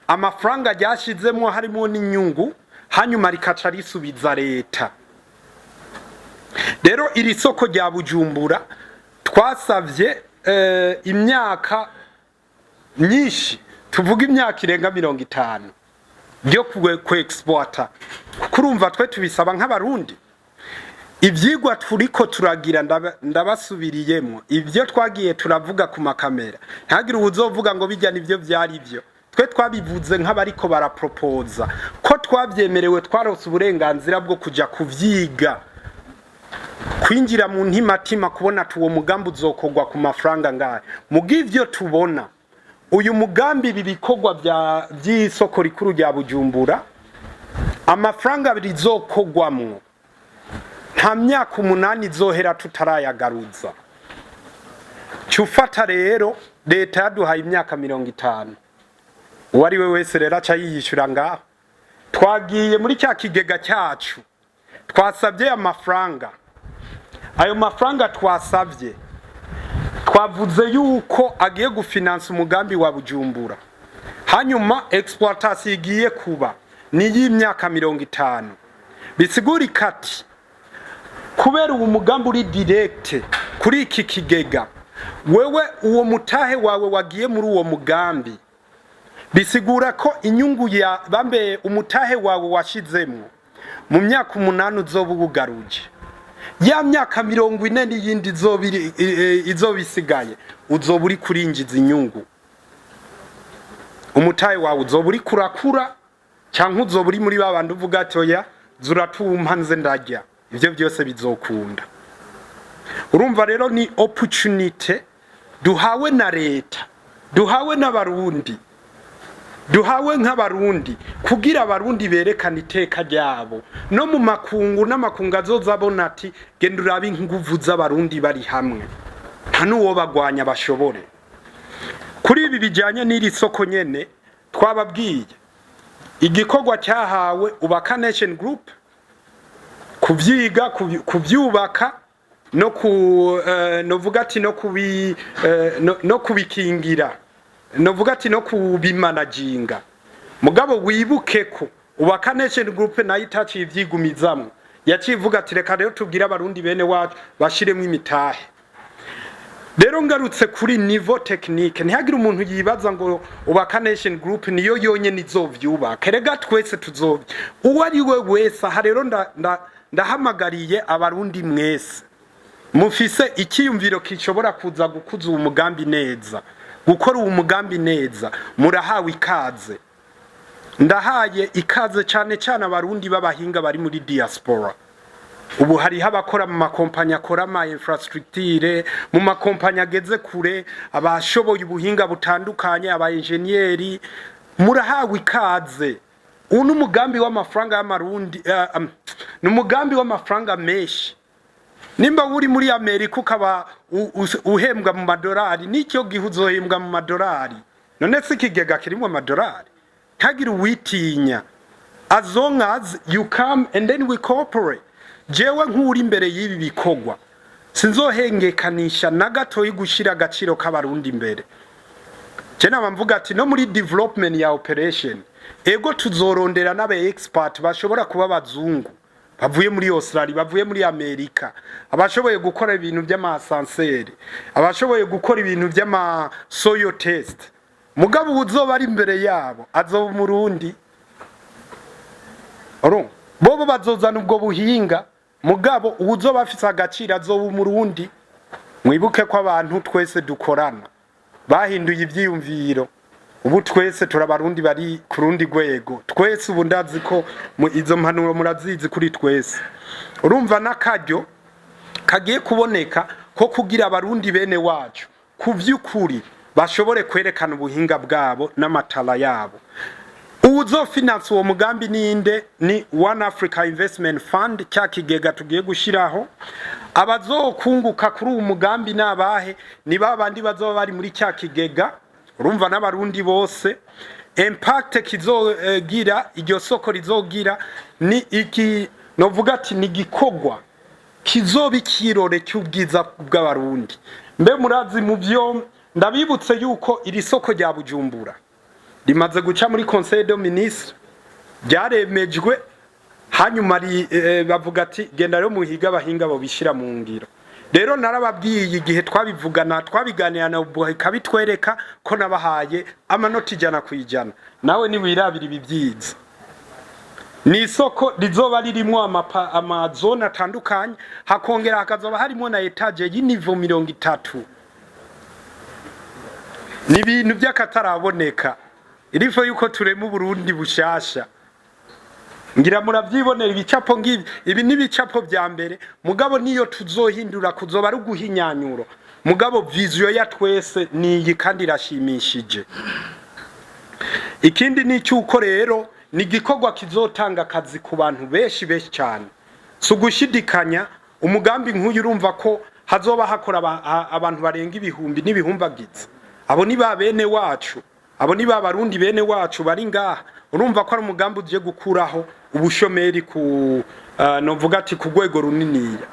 amafaranga ryashizemwo harimo n'inyungu, hanyuma rikaca risubiza leta. Rero iri soko rya Bujumbura twasavye imyaka myinshi, tuvuga imyaka irenga 50 ryo ku exploiter, kuko urumva twe tubisaba nk'Abarundi. Ivyigwa turiko turagira, ndabasubiriyemo ibyo twagiye turavuga ku makamera, ntagire uwuzovuga ngo bijya nivyo vyari byo. Twe twabivuze nk'abariko barapropoza ko twavyemerewe, twarose uburenganzira bwo kuja kuvyiga, kwinjira mu ntimatima, kubona ati uwo mugambi uzokorwa ku mafaranga ngahe. Mug'ivyo tubona, uyu mugambi, ibi bikorwa vy'isoko rikuru rya Bujumbura, amafaranga rizokorwamwo, nta myaka 8 izohera tutarayagaruza. Cufata rero leta yaduhaye imyaka 50, uwo ari we wese rero aca yiyishura ngaho. Twagiye muri cya kigega cyacu, twasabye amafaranga. Ayo mafaranga twasabye, twavuze yuko agiye gufinansa umugambi wa Bujumbura, hanyuma exploitation igiye kuba ni y'imyaka 50. Bisigurika ati kubera uwo mugambi uri direct kuri iki kigega, wewe uwo mutahe wawe wagiye muri uwo mugambi, bisigura ko inyungu ya bambe umutahe wawe washizemwo, mu myaka 8 uzoba ubugaruje. Ya myaka 40 n'iyindi izoba isigaye, uzoba uri kurinjiza inyungu. Umutahe wawe uzoba uri kurakura, cyangwa uzoba uri muri babandi uvuga ati: "Oya, zuratumpa nze ndarya." Ivyo byose bizokunda. Urumva rero ni opportunity duhawe na leta, duhawe n'Abarundi, duhawe nk'Abarundi, kugira Abarundi berekane iteka ryabo no mu makungu, n'amakungu azoza abona ati: "Genda urabe inguvu z'Abarundi bari hamwe, nta n'uwo bagwanya bashobore." Kuri ibi bijyanye n'iri soko nyene, twababwiye igikorwa cyahawe Ubaka Nation Group kuvyiga, kuvyubaka no ku novuga ati no kubikingira, novuga ati no kubimanaginga. Mugabo wibuke ko Ubaka Nation Group nayo itaciye ivyigumizamwo, yaciye ivuga ati: "Reka rero tubwire Abarundi bene wacu bashiremwo imitahe." Rero ngarutse kuri niveau technique, ntihagire umuntu yibaza ngo Ubaka Nation Group niyo yonyene izovyubaka. Erega twese tuzovya, uwo ari we wese. Aha rero ndahamagariye Abarundi mwese mufise icyiyumviro kishobora kuza gukuza uwo mugambi neza, gukora uwo mugambi neza, murahawe ikaze. Ndahaye ikaze cyane cyane Abarundi b'abahinga bari muri diaspora. Ubu hariho abakora mu makompanyi akora ama infrastructure, mu makompanyi ageze kure, abashoboye ubuhinga butandukanye, aba enjeniyeri, murahawe ikaze. Ubu ni umugambi w'amafaranga y'Amarundi, ni umugambi w'amafaranga menshi. Nimba uri muri Amerika ukaba uhembwa mu madolari, n'icyo gihe uzohembwa mu madolari. None se ikigega kirimo amadolari? Ntagire uwitinya. As long as you come and then we cooperate. Jewe nk'uri imbere y'ibi bikorwa, sinzohengekanisha na gatoyi gushira agaciro k'Abarundi imbere. Je naba mvuga ati no muri development ya operation, ego, tuzorondera n'aba expert bashobora kuba abazungu bavuye muri Australia, bavuye muri Amerika, abashoboye gukora ibintu by'ama ascenseur, abashoboye gukora ibintu by'ama soil test. Mugabo uzoba ari imbere yabo azoba Umurundi. Urumva bobo bazozana ubwo buhinga, mugabo uwuzoba afise agaciro azoba Umurundi. Mwibuke ko abantu twese dukorana bahinduye ivyiyumviro. Ubu twese turabarundi bari ku rundi rwego twese. Ubu ndazi ko izo mpanuro murazizi kuri twese. Urumva n'akaryo kagiye kuboneka ko kugira Abarundi bene wacu ku vy'ukuri bashobore kwerekana ubuhinga bwabo n'amatara yabo. Uwuzofinansa uwo mugambi ninde? Ni One Africa Investment Fund, cya kigega tugiye gushiraho. Abazokunguka kuri uwo mugambi nabahe? Ni ba bandi bazoba bari muri cya kigega. Urumva n'Abarundi bose. Impact kizogira, iryo soko rizogira, ni iki novuga ati ni igikorwa kizoba ikirore cy'ubwiza bw'Abarundi. Mbe murazi, mu byo ndabibutse yuko iri soko rya Bujumbura rimaze guca muri Conseil de Ministre, ryaremejwe, hanyuma bavuga ati: "Genda rero muhiga abahinga bobishira mu ngiro." Rero narababwiye igihe twabivugana, twabiganira na ikabitwereka ko nabahaye amanota 100%. Nawe niwirabira ibi byiza, ni isoko rizoba ririmwo amazone atandukanye, hakongera hakazoba harimo na étage y'iniveau 30. Ni ibintu by'akataraboneka. Irifo yuko turema Uburundi bushasha. Ngira muravyibonera ibicapo ngibi. Ibi ni ibicapo vya mbere, mugabo niyo tuzohindura kuzoba ari uguhinyanyuro, mugabo vision ya twese niyi kandi irashimishije. Ikindi ni cyuko rero ni igikorwa kizotanga akazi ku bantu benshi benshi cyane. Si ugushidikanya, umugambi nk'uyu urumva ko hazoba hakora abantu barenga ibihumbi n'ibihumbagiza. Abo ni ba bene wacu, abo ni ba Barundi bene wacu bari ngaha. Urumva ko ari umugambi ugiye gukuraho ubushomeri ku novuga ati ku rwego runiniya.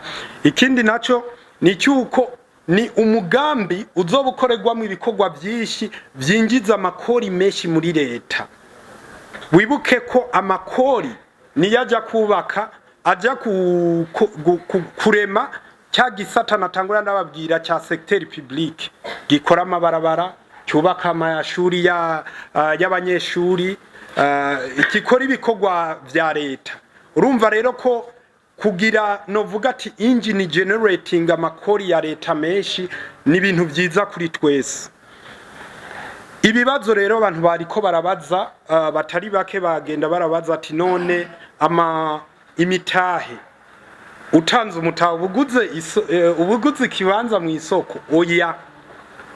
Ikindi naco ni cyuko ni umugambi uzoba ukorerwamo ibikorwa byinshi byinjiza amakori menshi muri leta. Wibuke ko amakori niyo ajya kubaka, ajya kurema cya gisata natangura ndababwira cya secteur public gikora amabarabara, cyubaka amashuri y'abanyeshuri, gikora ibikorwa vya leta. Urumva rero ko kugira novuga ati engine generating amakori ya leta menshi ni ibintu byiza kuri twese. Ibibazo rero abantu bariko barabaza, batari bake bagenda barabaza ati: "None ama imitahe, utanze umutahe ubuguze ubuguze ikibanza mu isoko?" Oya,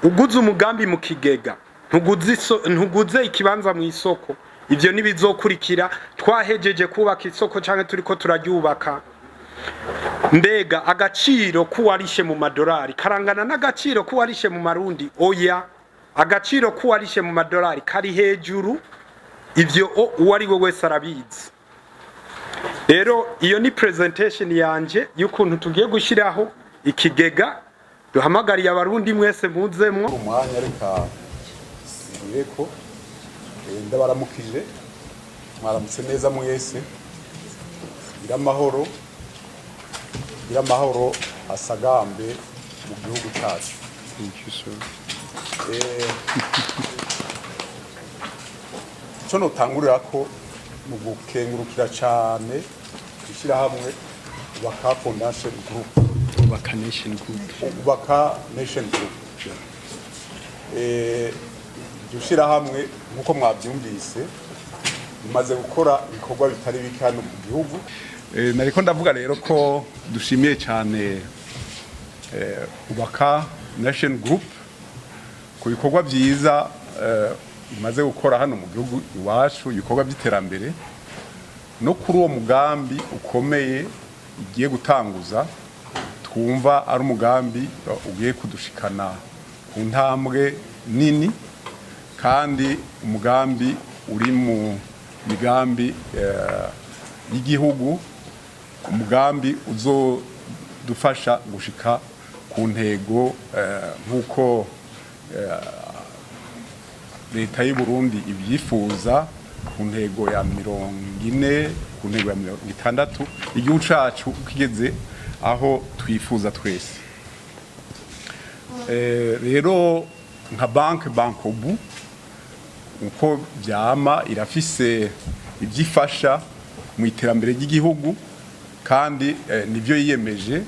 uguze umugambi mu kigega, ntuguze ikibanza mu isoko. Ivyo nibizokurikira twahejeje kubaka isoko canke turiko turaryubaka. Mbega agaciro k'uwarishe mu madolari karangana n'agaciro k'uwarishe mu marundi? Oya, agaciro k'uwarishe mu madolari kari hejuru. Ivyo uwo ari we wese arabizi. Rero iyo ni presentation yanje y'ukuntu tugiye gushyiraho ikigega duhamagariye Abarundi mwese muzemwo. Umwanya reka sireko ndabaramukije. Mwaramutse neza mwese. Nyiramahoro, nyiramahoro asagambe mu gihugu cyacu. Thank you, sir. Icyo notangurira ko mu gukengurukira cyane ishyirahamwe Ubaka Foundation Group. Ubaka Nation Group. Ubaka Nation Group. Iryo shyirahamwe, nk'uko mwabyumvise, rimaze gukora ibikorwa bitari bike hano mu gihugu. Nariko ndavuga rero ko dushimiye cyane Ubaka Nation Group ku bikorwa byiza imaze gukora hano mu gihugu iwacu, ibikorwa by'iterambere, no kuri uwo mugambi ukomeye igiye gutanguza, twumva ari umugambi ugiye kudushikana ku ntambwe nini, kandi umugambi uri mu migambi y'igihugu, umugambi uzodufasha gushika ku ntego nk'uko leta y'u Burundi ibyifuza, ku ntego ya 40, ku ntego ya 60, igihugu cacu kigeze aho twifuza twese. Rero nka banke Bancobu, uko vyama irafise ivyifasha mu iterambere ry'igihugu, kandi nivyo yiyemeje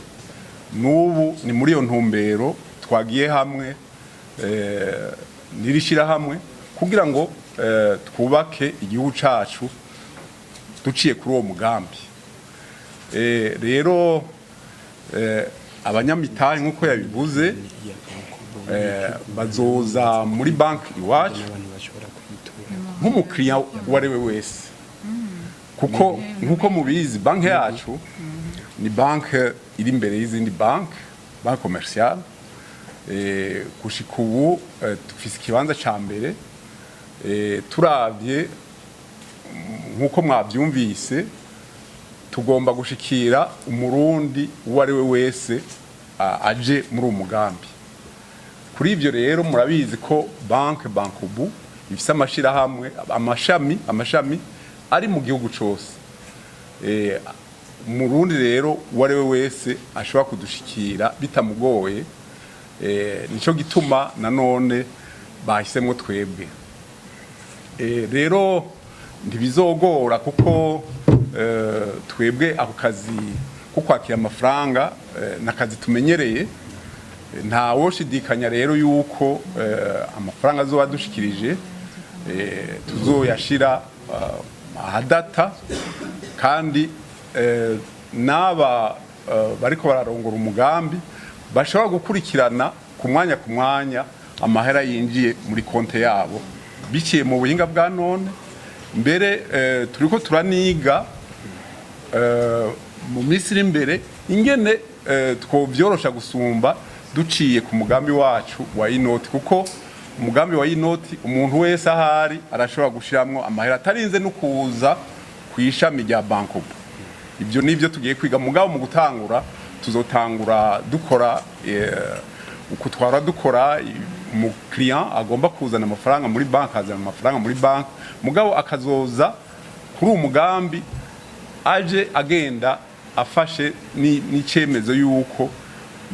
n'ubu. Ni muri iyo ntumbero twagiye hamwe n'iri shyirahamwe kugira ngo twubake igihugu cacu duciye kuri uwo mugambi. Rero abanyamitahe, nk'uko yabivuze, bazoza muri banki iwacu nk'umukiriya uwo ari we wese, kuko nk'uko mubizi, banki yacu ni banki iri imbere y'izindi banki, banque commerciale. Gushika ubu dufise ikibanza ca mbere. Turavye nk'uko mwavyumvise, tugomba gushikira Umurundi uwo ari we wese aje muri uwo mugambi. Kuri ivyo rero, murabizi ko banke Bancobu ifise amashirahamwe, amashami ari mu gihugu cose. Umurundi rero uwo ari we wese ashobora kudushikira bitamugoye. Nico gituma nanone bahisemwo twebwe. Rero ntibizogora kuko twebwe ako kazi ko kwakira amafaranga n'akazi tumenyereye. Nta woshidikanya rero yuko amafaranga azoba adushikirije tuzoyashira ahadata, kandi n'aba bariko bararongora umugambi bashobora gukurikirana ku mwanya ku mwanya amahera yinjiye muri konte yabo biciye mu buhinga bwa none. Mbere turiko turaniga mu minsi iri imbere ingene twovyorosha gusumba duciye ku mugambi wacu wa inoti, kuko umugambi wa inoti umuntu wese ahari arashobora gushiramwo amahera atarinze no kuza ku ishami rya Bancobu. Ibyo nivyo tugiye kwiga, mugabo mu gutangura tuzotangura dukora uko twara dukora. Umukiriya agomba kuzana amafaranga muri banki azana amafaranga muri banki, mugabo akazoza kuri uwo mugambi aje agenda afashe n'icemezo yuko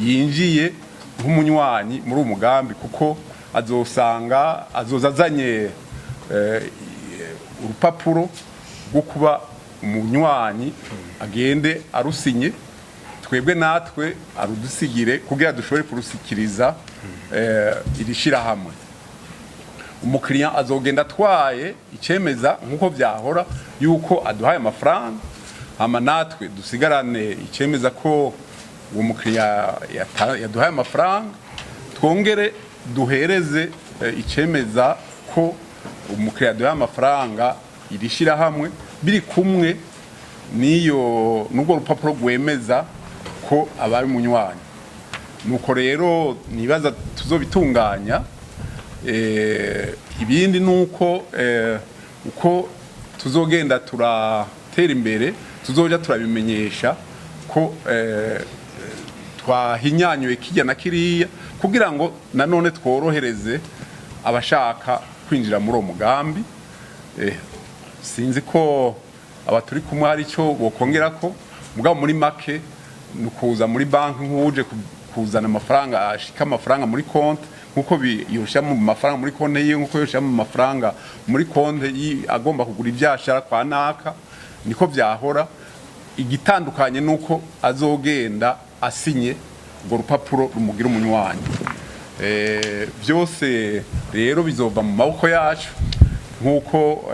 yinjiye nk'umunywanyi muri uwo mugambi, kuko azosanga azoza azanye urupapuro rwo kuba umunywanyi, agende arusinye, twebwe natwe arudusigire kugira dushobore kurusikiriza iri shirahamwe. Umukiriya azogenda atwaye icemeza nk'uko vyahora yuko aduhaye amafaranga, hama natwe dusigarane icemeza ko uwo mukiriya yaduhaye amafaranga, twongere duhereze icemeza ko umukiriya yaduhaye amafaranga iri shirahamwe, biri kumwe n'iyo n'urwo rupapuro rwemeza ko abaye umunywanyi. Nuko rero nibaza tuzobitunganya. Ibindi nuko uko tuzogenda turatera imbere tuzoja turabimenyesha ko twahinyanyuye kijya na kiriya, kugira ngo nanone tworohereze abashaka kwinjira muri uwo mugambi. Sinzi ko abaturi kumwe hari icyo bokongera ko, mugabo muri make ni ukuza muri banki nk'uje kuzana amafaranga, ashika amafaranga muri konti nkuko yoshira mu mafaranga muri konti yiwe, nkuko yoshira mu mafaranga muri konti agomba kugura ivyashara kwa naka, niko vyahora. Igitandukanye nuko azogenda asinye urwo rupapuro rumugira umunywanyi. Byose rero bizova mu maboko yacu nk'uko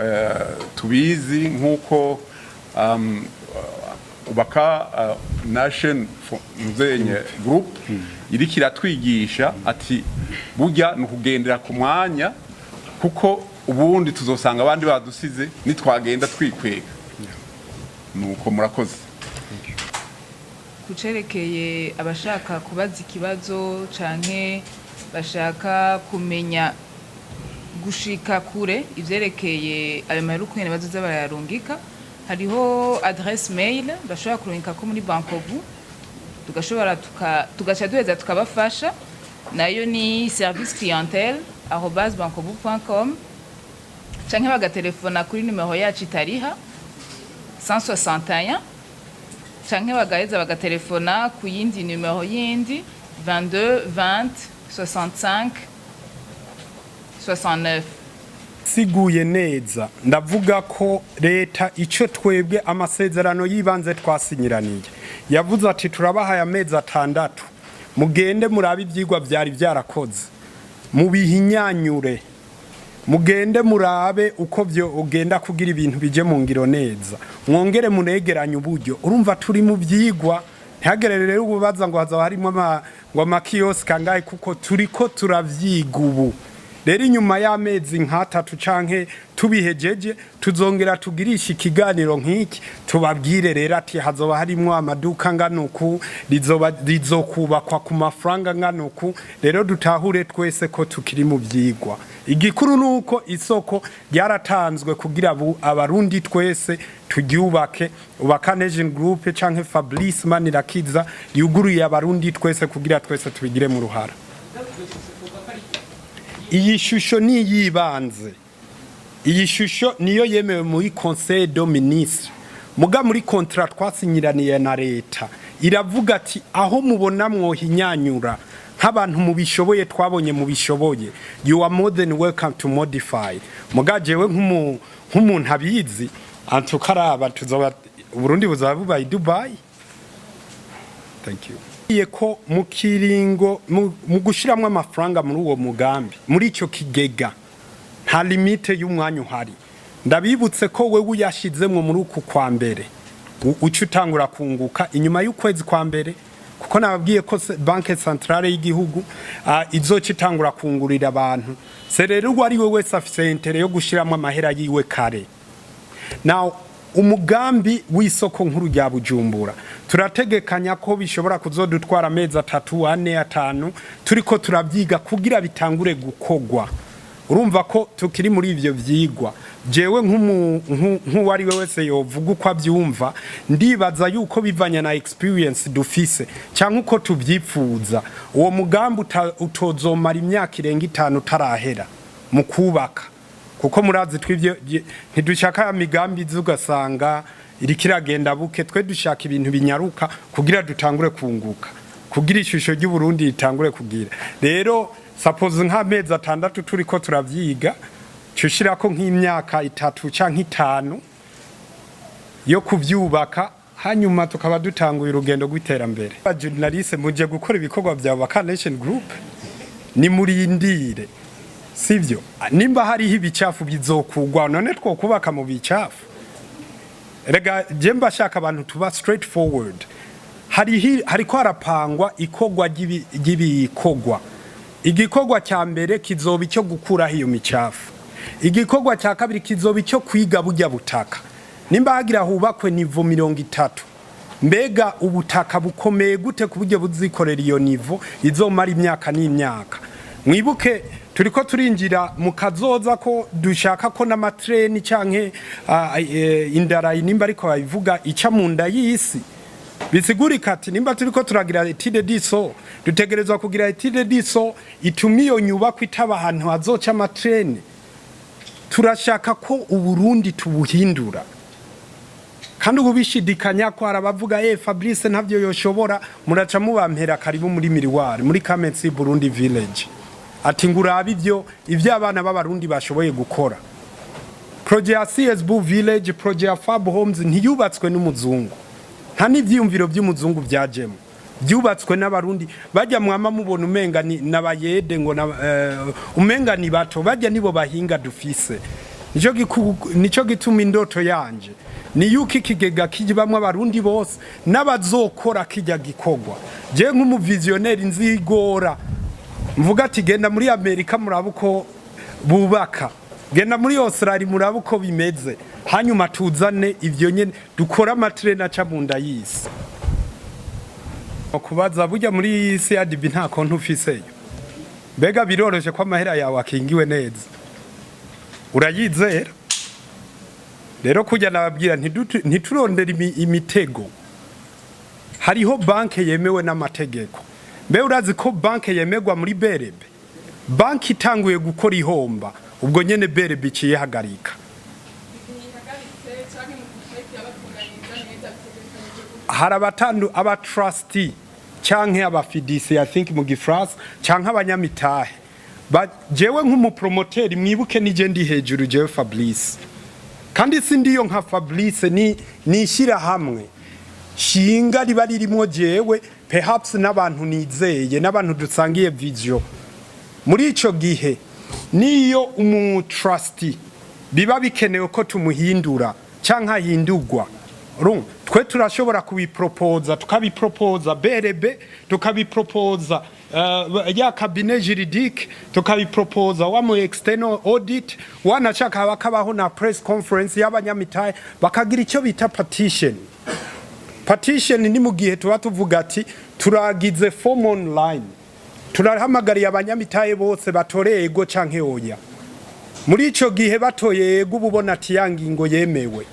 tubizi, nk'uko Ubaka Nation Nzenye Group iriko iratwigisha ati burya ni ukugendera ku mwanya, kuko ubundi tuzosanga abandi badusize nitwagenda twikwega. Nuko murakoze. Kucerekeye abashaka kubaza ikibazo canke bashaka kumenya gushika kure ivyerekeye ayo mahera ukungene bazoza barayarungika, hariho adresse mail bashobora kurungikako muri Bancobu, tugashobora tugaca duheza tukabafasha. Nayo ni service clientèle@bancobu.com, canke bagatelefona kuri numero yacu itariha 161, canke bagaheza bagatelefona ku yindi numero yindi 22 20 65 69. Siguye neza, ndavuga ko leta icyo twebwe amasezerano y'ibanze twasinyiraniye yavuze ati turabahaye amezi 6, mugende murabe ibyigwa byari byarakoze, mubihinyanyure, mugende murabe uko byo ugenda kugira ibintu bije mu ngiro neza, mwongere munegeranye uburyo. Urumva turi mu byigwa, ntihagere rero ububaza ngo hazaba harimo ngo amakiyosike angahe, kuko turiko turavyiga ubu. Rero inyuma y'amezi nk'atatu canke tubihejeje, tuzongera tugirisha ikiganiro nk'iki, tubabwire rero ati hazoba harimwo amaduka ngana uku, rizoba rizokubakwa ku mafaranga ngana uku. Rero dutahure twese ko tukiri mu vyigwa. Igikuru ni uko isoko ryaratanzwe kugira Abarundi twese turyubake. Ubaka Nation Group canke Fabrice Manirakiza yuguruye Abarundi twese kugira twese tubigire mu ruhara. Iyi shusho ni iyibanze, iyi shusho niyo yemewe muri Conseil de Ministre. Muga muri contrat twasinyiraniye na leta iravuga ati aho mubona mwohinyanyura nk'abantu mubishoboye, twabonye mubishoboye, you are more than welcome to modify. Muga jewe nk'umuntu abizi, antukaraba tuzoba Burundi buzaba bubaye Dubai. Thank you. Iye ko mu kiringo mu gushiramwo amafaranga muri uwo mugambi, muri ico kigega, nta limite y'umwanya uhari. Ndabibutse ko wewe uyashizemwo muri uku kwa mbere, uca utangura kunguka inyuma y'ukwezi kwa mbere, kuko nababwiye ko Banque Centrale y'igihugu izoca itangura kungurira abantu. Se rero uwo ari we wese afise intérêt yo gushiramwo amahera yiwe kare. Now, umugambi w'isoko nkuru rya Bujumbura turategekanya ko bishobora kuzodutwara amezi 3, 4, 5 turiko turavyiga kugira bitangure gukogwa. Urumva ko tukiri muri ivyo vyigwa. Jewe nk'uwari we wese yovuga uko avyumva, ndibaza yuko bivanye na experience dufise cyangwa uko tuvyipfuza, uwo mugambi utozomara imyaka irenga 5 utarahera mu kubaka, kuko murazi twivyo ntidushaka ya migambi iza ugasanga iriko iragenda buke. Twe dushaka ibintu binyaruka kugira dutangure kunguka, kugira ishusho ry'Uburundi ritangure kugira. Rero suppose nk'amezi 6 turiko turavyiga, cushirako nk'imyaka 3 canke 5 yo kuvyubaka, hanyuma tukaba dutanguye urugendo rw'iterambere. Journaliste, muje gukora ibikorwa vya Baka Nation Group, nimurindire, sivyo? Nimba hariho ibicafu bizokugwa, none twokubaka mu bicafu? Rega je mbashaka abantu tuba straight forward. Hariko harapangwa ikorwa ry'ibikorwa. Igikorwa cya mbere kizoba icyo gukuraho iyo micafu, igikorwa cya kabiri kizoba icyo kwiga burya butaka. Nimba hagira hubakwe niveau 30, mbega ubutaka bukomeye gute ku buryo buzikorera iyo niveau izomara imyaka n'imyaka? Mwibuke turiko turinjira mu kazoza ko dushaka ko n'amatreni canke indarayi, nimba ariko babivuga, ica mu nda y'isi. Bisigurika ati nimba turiko turagira étude du sol, dutegerezwa kugira étude du sol ituma iyo nyubako itaba ahantu hazoca amatreni. Turashaka ko Uburundi tubuhindura, kandi ubu bishidikanya ko hari abavuga Fabrice ntavyo yoshobora, muraca mubampera karibu muri miriwari muri Kamensi Burundi Village, ati ngurabe ivyo abana b'Abarundi bashoboye gukora. Projet ya CSB Village, projet ya Fab Homes ntiyubatswe n'umuzungu, nta n'ivyiyumviro by'umuzungu byajemo, byubatswe n'Abarundi. Bajya mwama mubona umenga ni nabayede ngo na, umenga ni bato, bajya nibo bahinga dufise. Nico gituma indoto yanje ni yuko ikigega kijibamwe Abarundi bose n'abazokora kijya gikorwa. Je nk'umuvisionnaire nzigora mvuga ati genda muri Amerika murabe uko bubaka, genda muri Australia murabe uko bimeze, hanyuma tuzane ivyo nyene, dukore amatreni aca mu nda y'isi. Kubaza burya muri CRDB nta konti ufiseyo, mbega biroroshe ko amahera yawe akingiwe neza, urayizera? Rero kujya nababwira, ntiturondere imitego. Hariho banke yemewe n'amategeko. Mbe urazi ko banke yemerwa muri BRB, banki itanguye gukora ihomba, ubwo nyene BRB iciye hagarika. Ihagaritse canke mu kutariki yabatunganiriza neza bitegekanijwe gute? Hari abatandu aba trustee canke aba fiduciaire, I think mu gifaransa, canke abanyamitahe. Jewe nk'umupromoteri, mwibuke nije ndi hejuru, jewe Fabrice, kandi si ndiyo nka Fabrice, ni ishyirahamwe shinga riba ririmwo jewe, perhaps n'abantu nizeye, n'abantu dusangiye vision. Muri ico gihe niyo umu trustee biba bikenewe ko tumuhindura canke ahindurwa, twe turashobora kubipropoza, tukabipropoza BRB, tukabipropoza. ya cabinet juridique, tukabiproposa wa mu external audit, wanashaka bakabaho na press conference y'abanyamitahe, bakagira icyo bita petition. Petition ni mu gihe tuba tuvuga ati turagize form online, turahamagariye abanyamitahe bose batore ego canke oya. Muri ico gihe batoye yego, uba ubona ati ya ngingo yemewe,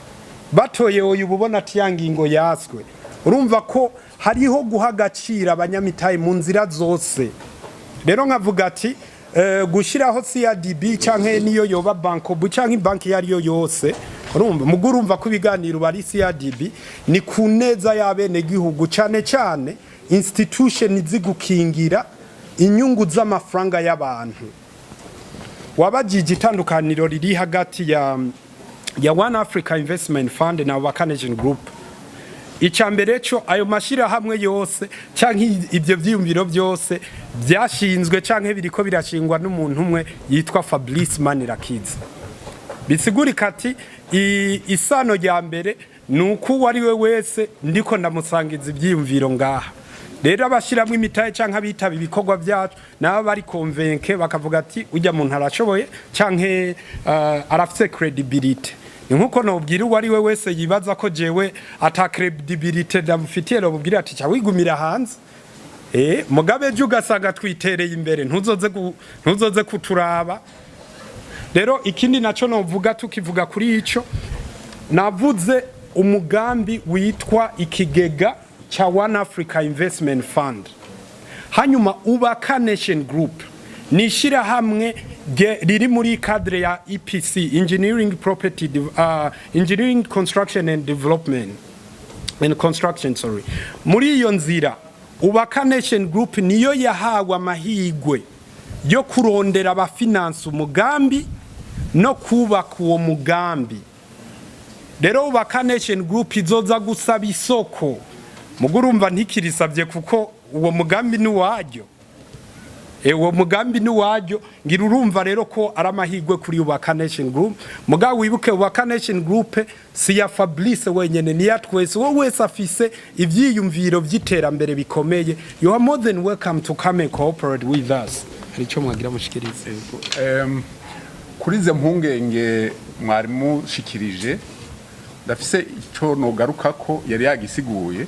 batoye oya, uba ubona ati ya ngingo yaswe. Urumva ko hariho guha agaciro abanyamitahe mu nzira zose. Rero nkavuga ati gushyiraho CRDB canke niyo yoba Bancobu canke banki iyo ariyo yose, urumva mugo urumva ko ibiganiro bari CRDB ni ku neza y'abenegihugu, cane cane institution zigukingira inyungu z'amafaranga y'abantu. Wabajije itandukaniro riri hagati ya One Africa Investment Fund na Ubaka Nation Group. Icya mbere cyo, ayo mashyirahamwe yose cyangwa ibyo byiyumviro byose byashinzwe cyangwa biriko birashingwa n'umuntu umwe yitwa Fabrice Manirakiza. Bisigurika ati isano rya mbere ni uko uwo ari we wese ndiko ndamusangiza ibyiyumviro ngaha. Rero abashyiramo imitahe cyangwa abitaba ibikorwa byacu nabo bari convaincus, bakavuga ati ujya muntu arashoboye cyangwa arafise credibility. Ni nkuko nobwira uwo ari we wese yibaza ko jewe ata credibility ndamufitiye, nobwira ati ca wigumira hanze. Mugabe ejo ugasanga twitereye imbere, ntuzoze kuturaba. Rero ikindi naco novuga, tukivuga kuri ico navuze, umugambi witwa ikigega cha One Africa Investment Fund, hanyuma Ubaka Nation Group ni ishyirahamwe riri muri cadre ya EPC, Engineering Property Engineering, Construction and Development and Construction, sorry. Muri iyo nzira, Ubaka Nation Group niyo yahawe amahigwe yo kurondera abafinansa umugambi no kubaka uwo mugambi. Rero Ubaka Nation Group izoza gusaba isoko, mugurumva ntikirisabye kuko uwo mugambi ni waryo. Uwo mugambi ni waryo. Ngira urumva rero ko ari amahirwe kuri Ubaka Nation Group. Mugabo wibuke, Ubaka Nation Group si ya Fabrice wenyene, ni ya twese. Wowe wese afise ivyiyumviro vy'iterambere bikomeye, you are more than welcome to come and cooperate with us. Hari icyo mwagira mushikirize? Kuri izo mpungenge mwari mushikirije, ndafise icyo nogaruka ko yari yagisiguye.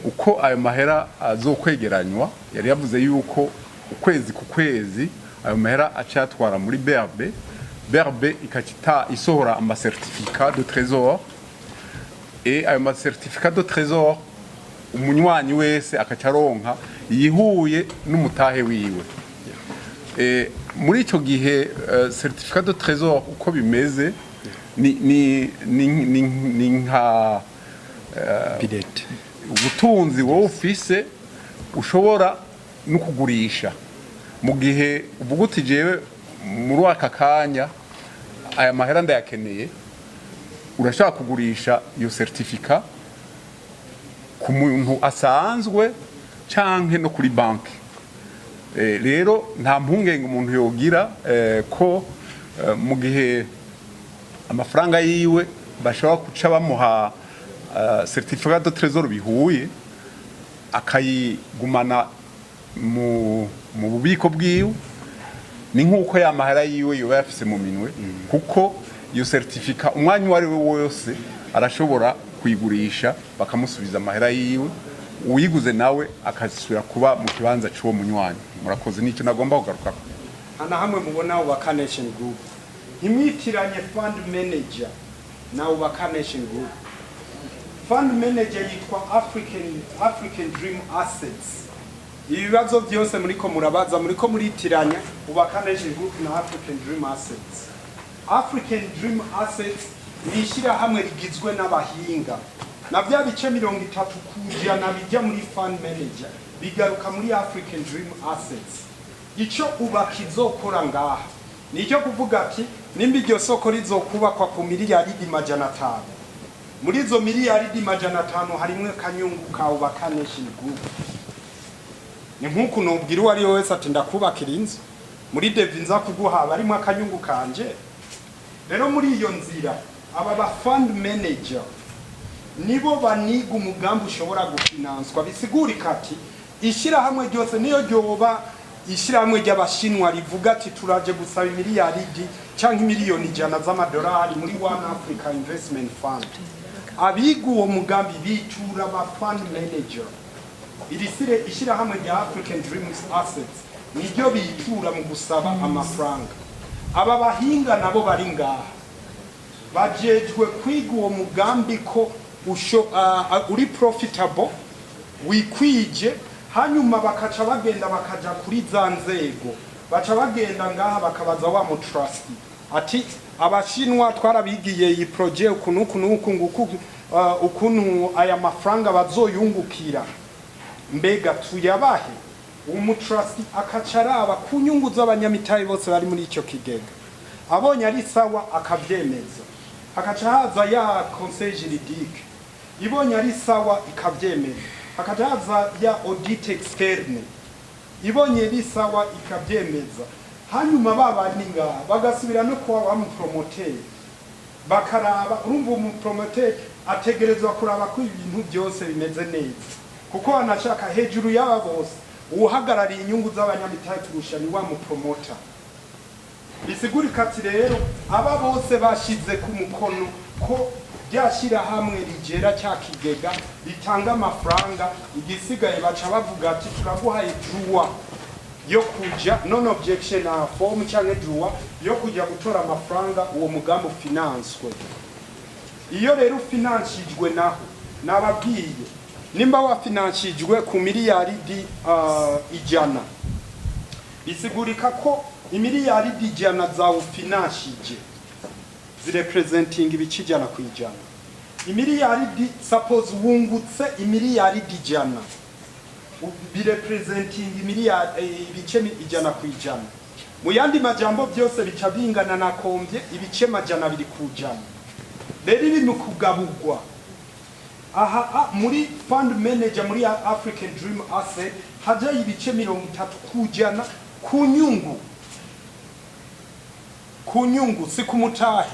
Uko ayo mahera azokwegeranywa, yari yavuze yuko ukwezi ku kwezi ayo mahera acayatwara muri BRB, BRB ikacita isohora amacertificat de trésor, et ayo macertificat de trésor umunywanyi wese akaca aronka yihuye n'umutahe wiwe. Muri icyo gihe certificat de trésor uko bimeze ni nka Billet. ubutunzi wowe ufise ushobora no kugurisha mu gihe uvuga uti jewe muri aka kanya aya mahera ndayakeneye. Urashaka kugurisha iyo certificat ku muntu asanzwe canke no kuri banki. Rero nta mpungenge umuntu yogira ko mu gihe amafaranga yiwe bashobora guca bamuha certificat de trésor bihuye, akayigumana mu bubiko bwiwe, ni nk'uko ya mahera yiwe yoba yafise mu minwe, kuko iyo certificat umwanya uwo ari we wose arashobora kuyigurisha bakamusubiza amahera yiwe, uwiguze nawe akasubira kuba mu kibanza c'uwo munywanyi. Murakoze, nicyo nagomba kugarukako. Hana hamwe mubona Ubaka Nation Group, ntimwitiranye fund manager na Ubaka Nation Group. Fund manager yitwa African Dream Assets. Ibibazo byose muriko murabaza, muriko muritiranya Ubaka Nation Group na African Dream Assets. African Dream Assets ni ishyirahamwe rigizwe n'abahinga, na bya bice 30% bijya muri fund manager bigaruka muri African Dream Assets. Icyo Ubaka izokora ngaha ni icyo kuvuga ati nimba iryo soko rizokubakwa ku miliyaridi 500, muri izo miliyaridi 500 harimwo akanyungu ka Ubaka Nation Group. Ni nk'uku nubwira uwo ari we wese ati ndakubakira inzu, muri devis nza kuguha haba harimo akanyungu kanje. Rero muri iyo nzira, aba ba fund manager nibo baniga umugambi ushobora gufinanswa. Bisigurika ati Ishyirahamwe ryose, niyo ryoba ishyirahamwe ry'Abashinwa, rivuga ati turaje gusaba imiliyaridi cyangwa 100 miliyoni z'amadolari muri One Africa Investment Fund, abiga uwo mugambi bitura ba fund manager. Iri sire ishyirahamwe rya African Dreams Assets niryo bitura mu gusaba amafaranga. Aba bahinga nabo bari ngaha bajejwe kwiga uwo mugambi ko uri profitable, wikwije. Hanyuma bakaca bagenda, bakaja kuri za nzego, baca bagenda ngaha bakabaza wa mu trustee ati Abashinwa twarabigiye iyi projet uku nuku nuku nguku, ukuntu aya mafaranga bazoyungukira, mbega tuyabahe? Umu trustee akaca araba ku nyungu z'abanyamitahe bose bari muri icyo kigega, abonye ari sawa akavyemeza. Hakaca haza ya conseil juridique, ibonye ari sawa ikavyemeza. Hakaca haza ya audit externe, ibonye ari sawa ikavyemeza. Hanyuma babandi ngaha bagasubira no kuba ba promoteur, bakaraba. Urumva, umu promoteur ategerezwa kuraba ko ibintu byose bimeze neza, kuko wanashaka hejuru y'aba bose uhagarariye inyungu z'abanyamitahe kurusha ni wa mu promoteur. Bisigurika ati rero aba bose bashize ku mukono ko ryashyirahamwe rigera cya kigega ritanga amafaranga, igisigaye baca bavuga ati turaguhaye droit yo kuja, non objection na form cyangwa droit yo kujya gutora amafaranga, uwo mugambi ufinanswe. Iyo rero ufinanshijwe naho, nababwiye, nimba wafinanshijwe ku miliyaridi 100, bisigurika ko imiliyaridi 100 zawufinanshije zirepresenting ibice 100%. Imiliyaridi, suppose wungutse imiliyaridi 100, birepresenting imiliyari ibice 100%. Mu yandi majambo, byose bica bingana na combien? Ibice 200%. Rero ibi mu kugaburwa aha muri fund manager, muri African Dream Asset, hajayo ibice 30% ku nyungu, ku nyungu, si ku mutahe.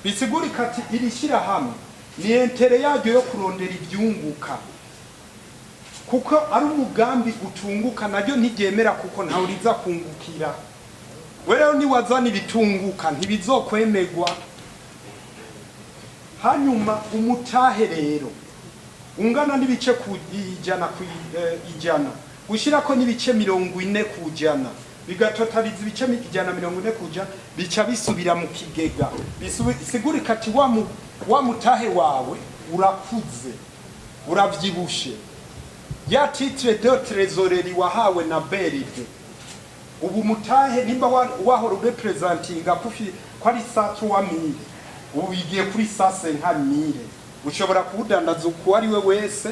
Bisigurika ati iri shyirahamwe ni intérêt yaryo yo kurondera ibyunguka, kuko ari umugambi utunguka naryo ntiryemera, kuko ntawe riza kungukira. We rero niwazana ibitunguka ntibizokwemerwa. Hanyuma umutahe rero ungana n'ibice ku ijana ku 100 gushyirako n'ibice 40%, bigatotaliza ibice 140%, bica bisubira mu kigega. Bisigurika ati wa mutahe wawe urakuze, uravyibushe. Ya titre de trésorerie wahawe na BRD, ubu mutahe nimba wahora urepresentinga kufi ko ari 103 mille, ubu igiye kuri 150 mille. Ushobora kuwudandaza uko ari we wese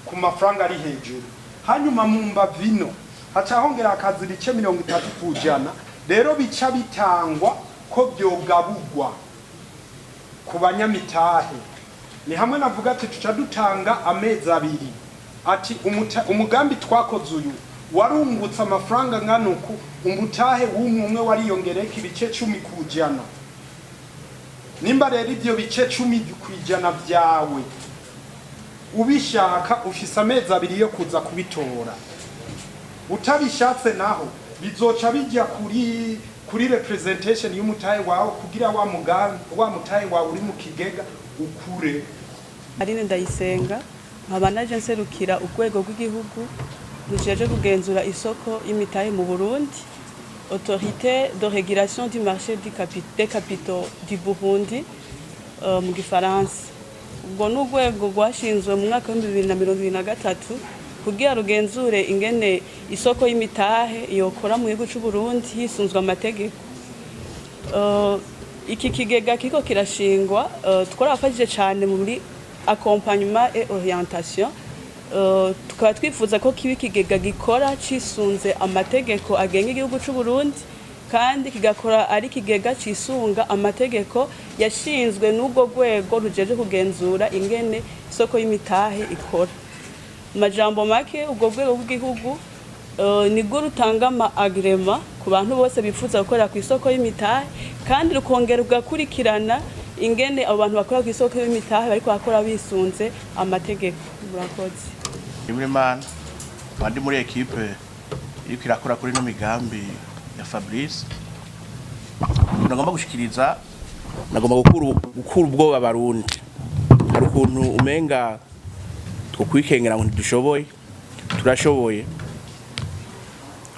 ku mafaranga ari hejuru. Hanyuma mu mbavino haca hongera akazi ibice 30%. Rero bica bitangwa ko byogaburwa ku banyamitahe. Ni hamwe navuga ati tuca dutanga amezi 2, ati umugambi twakoze uyu warungutse amafaranga angana uku, umutahe w'umwe umwe wariyongereko ibice 10%. Nimba rero ibyo bice 10% byawe ubishaka, ufise amezi 2 yo kuza kubitora. Utabishatse naho bizoca bijya kuri representation y'umutahe wawe, kugira wa mugambi, wa mutahe wawe uri mu kigega ukure. Aline Ndayisenga, nkaba naje nserukira urwego rw'igihugu rujeje kugenzura isoko y'imitahe mu Burundi, Autorité de régulation du marché des capitaux du Burundi mu gifaransa. Ubwo ni urwego rwashinzwe mu mwaka wa 2023 kugira rugenzure ingene isoko y'imitahe yokora mu gihugu c'u Burundi hisunzwe amategeko. Iki kigega kiriko kirashingwa, twarafashije cyane muri accompagnement et orientation. Tukaba twifuza ko kiba ikigega gikora cisunze amategeko agenga igihugu c'u Burundi, kandi kigakora ari ikigega cisunga amategeko yashinzwe n'ubwo rwego rujeje kugenzura ingene isoko y'imitahe ikora. Mu majambo make, ubwo rwego rw'igihugu nibwo rutanga ama agréments ku bantu bose bifuza gukorera ku isoko y'imitahe, kandi rukongera rugakurikirana ingene abo bantu bakora ku isoko y'imitahe bariko bakora bisunze amategeko. Murakoze. Imana. Nkaba ndi muri équipe iriko irakora kuri ino migambi ya Fabrice. Nagomba gushikiriza, nagomba gukura ubwoba Abarundi. Hari ukuntu umenga twokwikengera ngo ntidushoboye. Turashoboye,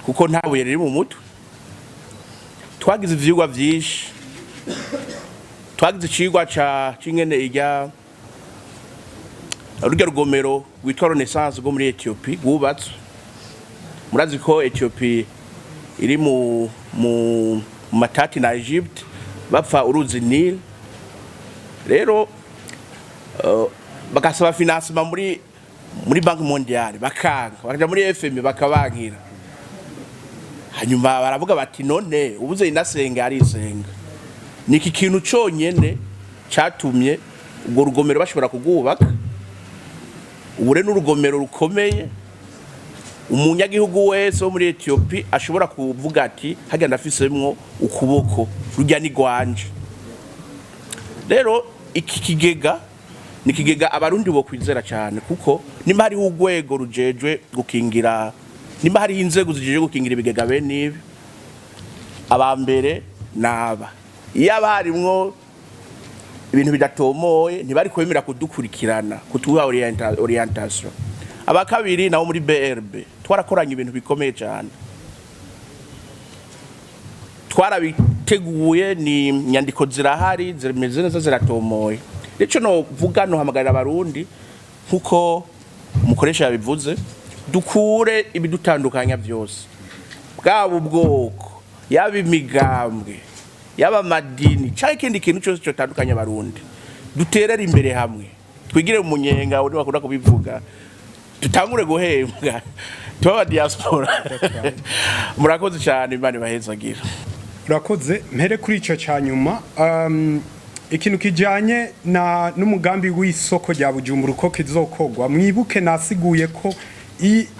kuko nta buye riri mu mutwe. Twagize ivyigwa vyinshi, twagize icigwa ca c'ingene irya rurya rugomero rwitwa Renaissance rwo muri Ethiopie rwubatswe. Murazi ko Ethiopie iri mu matati na Egypte, bapfa uruzi Nile. Rero bagasaba financement muri Banque mondiale, bakanga, bakaja muri FMI, bakabankira. Hanyuma baravuga bati: "None ubuze inasenga arisenga." Ni iki kintu conyene catumye urwo rugomero bashobora kugwubaka. Ubu rero n'urugomero rukomeye, umunyagihugu wese wo muri Ethiopie ashobora kuvuga ati: "Harya ndafisemwo ukuboko, rurya ni rwanje." Rero iki kigega ni ikigega Abarundi bo kwizera cyane, kuko nimba hariho urwego rujejwe gukingira, nimba hariho inzego zijejwe gukingira ibigega bene ibi, aba mbere naba. Iyo aba harimwo ibintu bidatomoye, ntibari kwemera kudukurikirana, kutuha orientation. Aba kabiri nabo muri BRB, twarakoranye ibintu bikomeye cyane, twarabiteguye, ni inyandiko zirahari, zimeze neza, ziratomoye. Rero no vuga, no hamagarira Abarundi, nkuko umukoresha yabivuze, dukure ibidutandukanya byose, bwaba ubwoko, yaba imigambwe, yaba amadini, cyangwa ikindi kintu cyose cyotandukanya Abarundi. Duterere imbere hamwe, twigire mu munyenga uri bakunda kubivuga, tutangure guhembwa, tuba aba diaspora. Murakoze cyane, Imana ibahezagira. Urakoze. Mpere kuri icyo cya nyuma, ikintu kijyanye na n'umugambi w'isoko rya Bujumbura uko kizokogwa. Mwibuke nasiguye ko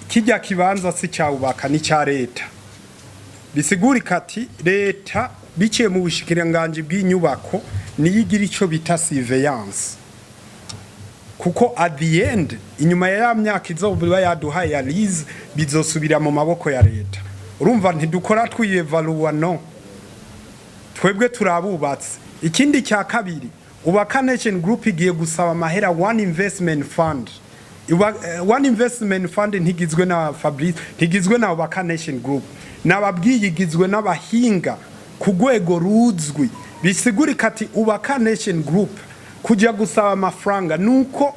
kijya kibanza si cyawubaka, ni cya leta. Bisigurika ati leta biciye mu bushikiranganji bw'inyubako niyo igira icyo bita surveillance, kuko at the end, inyuma ya myaka izoba yaduhaye ya lease, bizosubira mu maboko ya leta. Urumva ntidukora twiyevaluwa, no twebwe turabubatse. Ikindi cya kabiri, Ubaka Nation Group igiye gusaba amahera One Investment Fund. One Investment Fund ntigizwe na Fabrice, ntigizwe na Ubaka Nation Group. Nababwiye, igizwe n'abahinga ku rwego ruzwi. Bisigurika ati Ubaka Nation Group kujya gusaba amafaranga nuko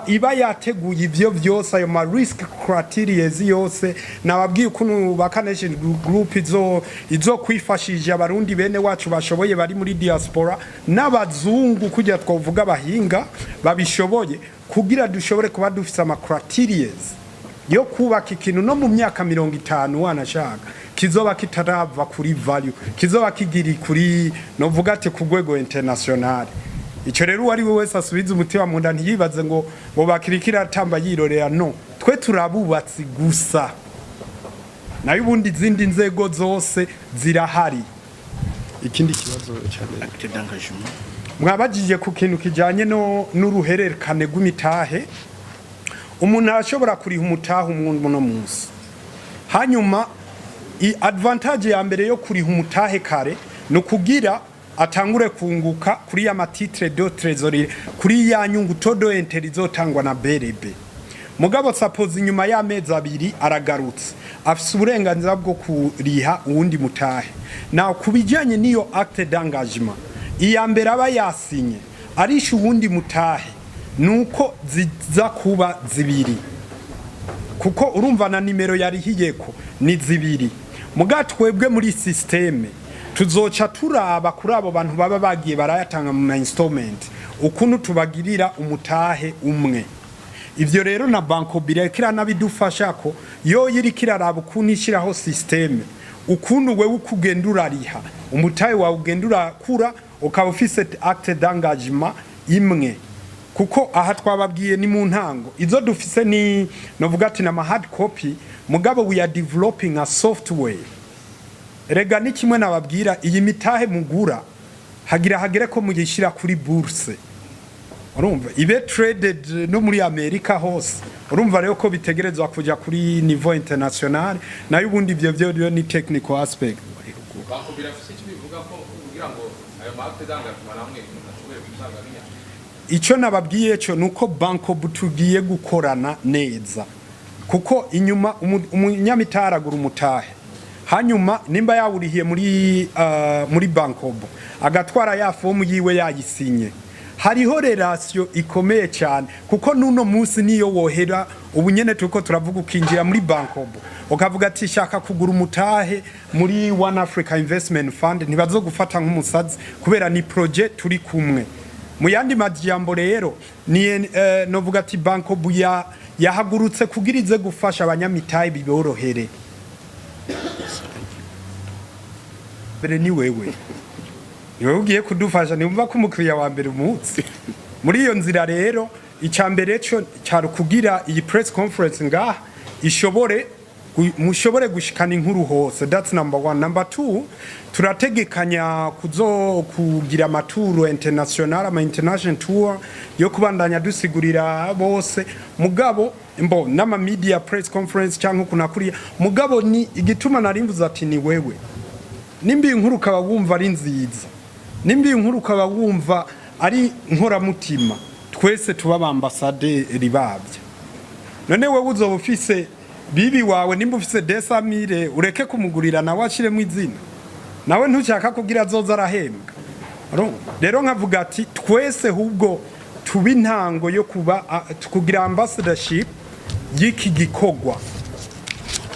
iba yateguye ivyo vyose, ayo ma risk criteria yose. Nababwiye ukuntu Ubaka Nation Group izo kwifashije Abarundi bene wacu bashoboye bari muri diaspora n'abazungu, kujya twavuga abahinga babishoboye, kugira dushobore kuba dufise ama criteria yo kubaka ikintu no mu myaka 50 wanashaka kizoba kitarava kuri value, kizoba kigiri kuri, novuga ati, ku rwego international. Icyo rero, uwo ari we wese asubiza umutima mu nda, ntiyibaze ngo bakirikira atamba yirorera. No twe turabubatsi gusa, nayo ubundi izindi nzego zose zirahari. Ikindi kibazo cyane Acte d'engagement. Mwabajije ku kintu kijyanye no n'uruhererekane rw'imitahe. Umuntu arashobora kuriha umutahe umwe uno munsi. Hanyuma avantage ya mbere yo kuriha umutahe kare ni ukugira atangure kunguka kuri ya ma titres de trésorerie, kuri ya nyungu taux d'intérêt izotangwa na BRB. Mugabo suppose inyuma y'amezi 2 aragarutse, afise uburenganzira bwo kuriha uwundi mutahe. Na ku bijyanye n'iyo acte d'engagement, iya mbere aba yasinye, arisha uwundi mutahe, nuko ziza kuba zibiri, kuko urumva na nimero yarihiyeko ni zibiri. Muga twebwe muri système tuzoca turaba kuri abo bantu baba bagiye barayatanga mu ma installment, ukuntu tubagirira umutahe umwe. Ivyo rero na Banco iriko nabidufasha ko yo iriko iraraba ukuntu ishyiraho système, ukuntu wewe uko ugenda urariha umutahe wawe ugenda urakura, ukaba ufise acte d'engagement imwe. Kuko aha twababwiye ni mu ntango, izo dufise ni, novuga ati, na hard copy. Mugabo we are developing a software. Rega ni kimwe nababwira, iyi mitahe mugura hagira hagere ko muyishyira kuri bourse. Urumva ibe traded no muri Amerika hose. Urumva rero ko bitegerezwa kuja kuri niveau international, nayo ubundi ivyo byo ni technical aspect. Banco birafise icyo bivuga ko kugira ngo ayo ma acte d'engagement namwe umuntu ashobore gutanga binya? Icyo nababwiye cyo nuko Bancobu tugiye gukorana neza, kuko inyuma umunyamitari aragura umutahe, hanyuma nimba yawurihiye muri Bancobu, agatwara ya fomu yiwe yayisinye, hariho relation ikomeye cyane. Kuko nuno munsi niyo wohera ubu nyene turiko turavuga, ukinjira muri Bancobu ukavuga ati shaka kugura umutahe muri One Africa Investment Fund, ntibazogufata nk'umusazi kubera ni projet turi kumwe. Mu yandi majambo rero ni novuga ati Bancobu ya yahagurutse kugira ize gufasha abanyamitahe biborohere. Mbere ni wewe, niwe ugiye kudufasha, niwumva ko umukiriya wa mbere umunsi muri iyo nzira. Rero icya mbere cyo cyari kugira iyi press conference ngaha ishobore mushobore gushikana inkuru hose. That's number one. Number two, turategekanya kuzo kugira ama tour international, ama international tour yo kubandanya dusigurira bose. Mugabo mbo n'ama media press conference cyangwa kunakuriya. Mugabo ni igituma narimvuze ati ni wewe, nimba iyi nkuru ukaba wumva ari nziza, nimba iyi nkuru ukaba wumva ari nkoramutima, twese tuba abambasaderi babyo. None wewe uzoba ufise bibi wawe, nimba ufise 200 000, ureke kumugurira nawe ashiremo izina? Nawe ntushaka kugira azoza arahembwa? Rero nkavuga ati twese hubwo tuba intango yo kuba kugira ambassadorship y'iki gikorwa,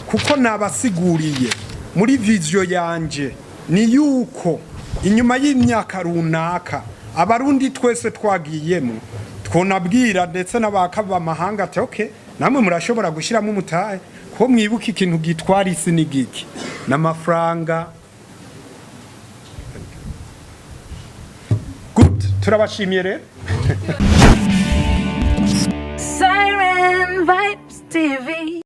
kuko nabasiguriye muri vision yanje ni yuko inyuma y'imyaka runaka Abarundi twese twagiyemo, twonabwira ndetse n'abakava amahanga ati okay, namwe murashobora gushyiramo umutahe, ko mwibuka ikintu gitwara isi n'igiki n'amafaranga. Good, turabashimiye rero. Siren Vibes TV.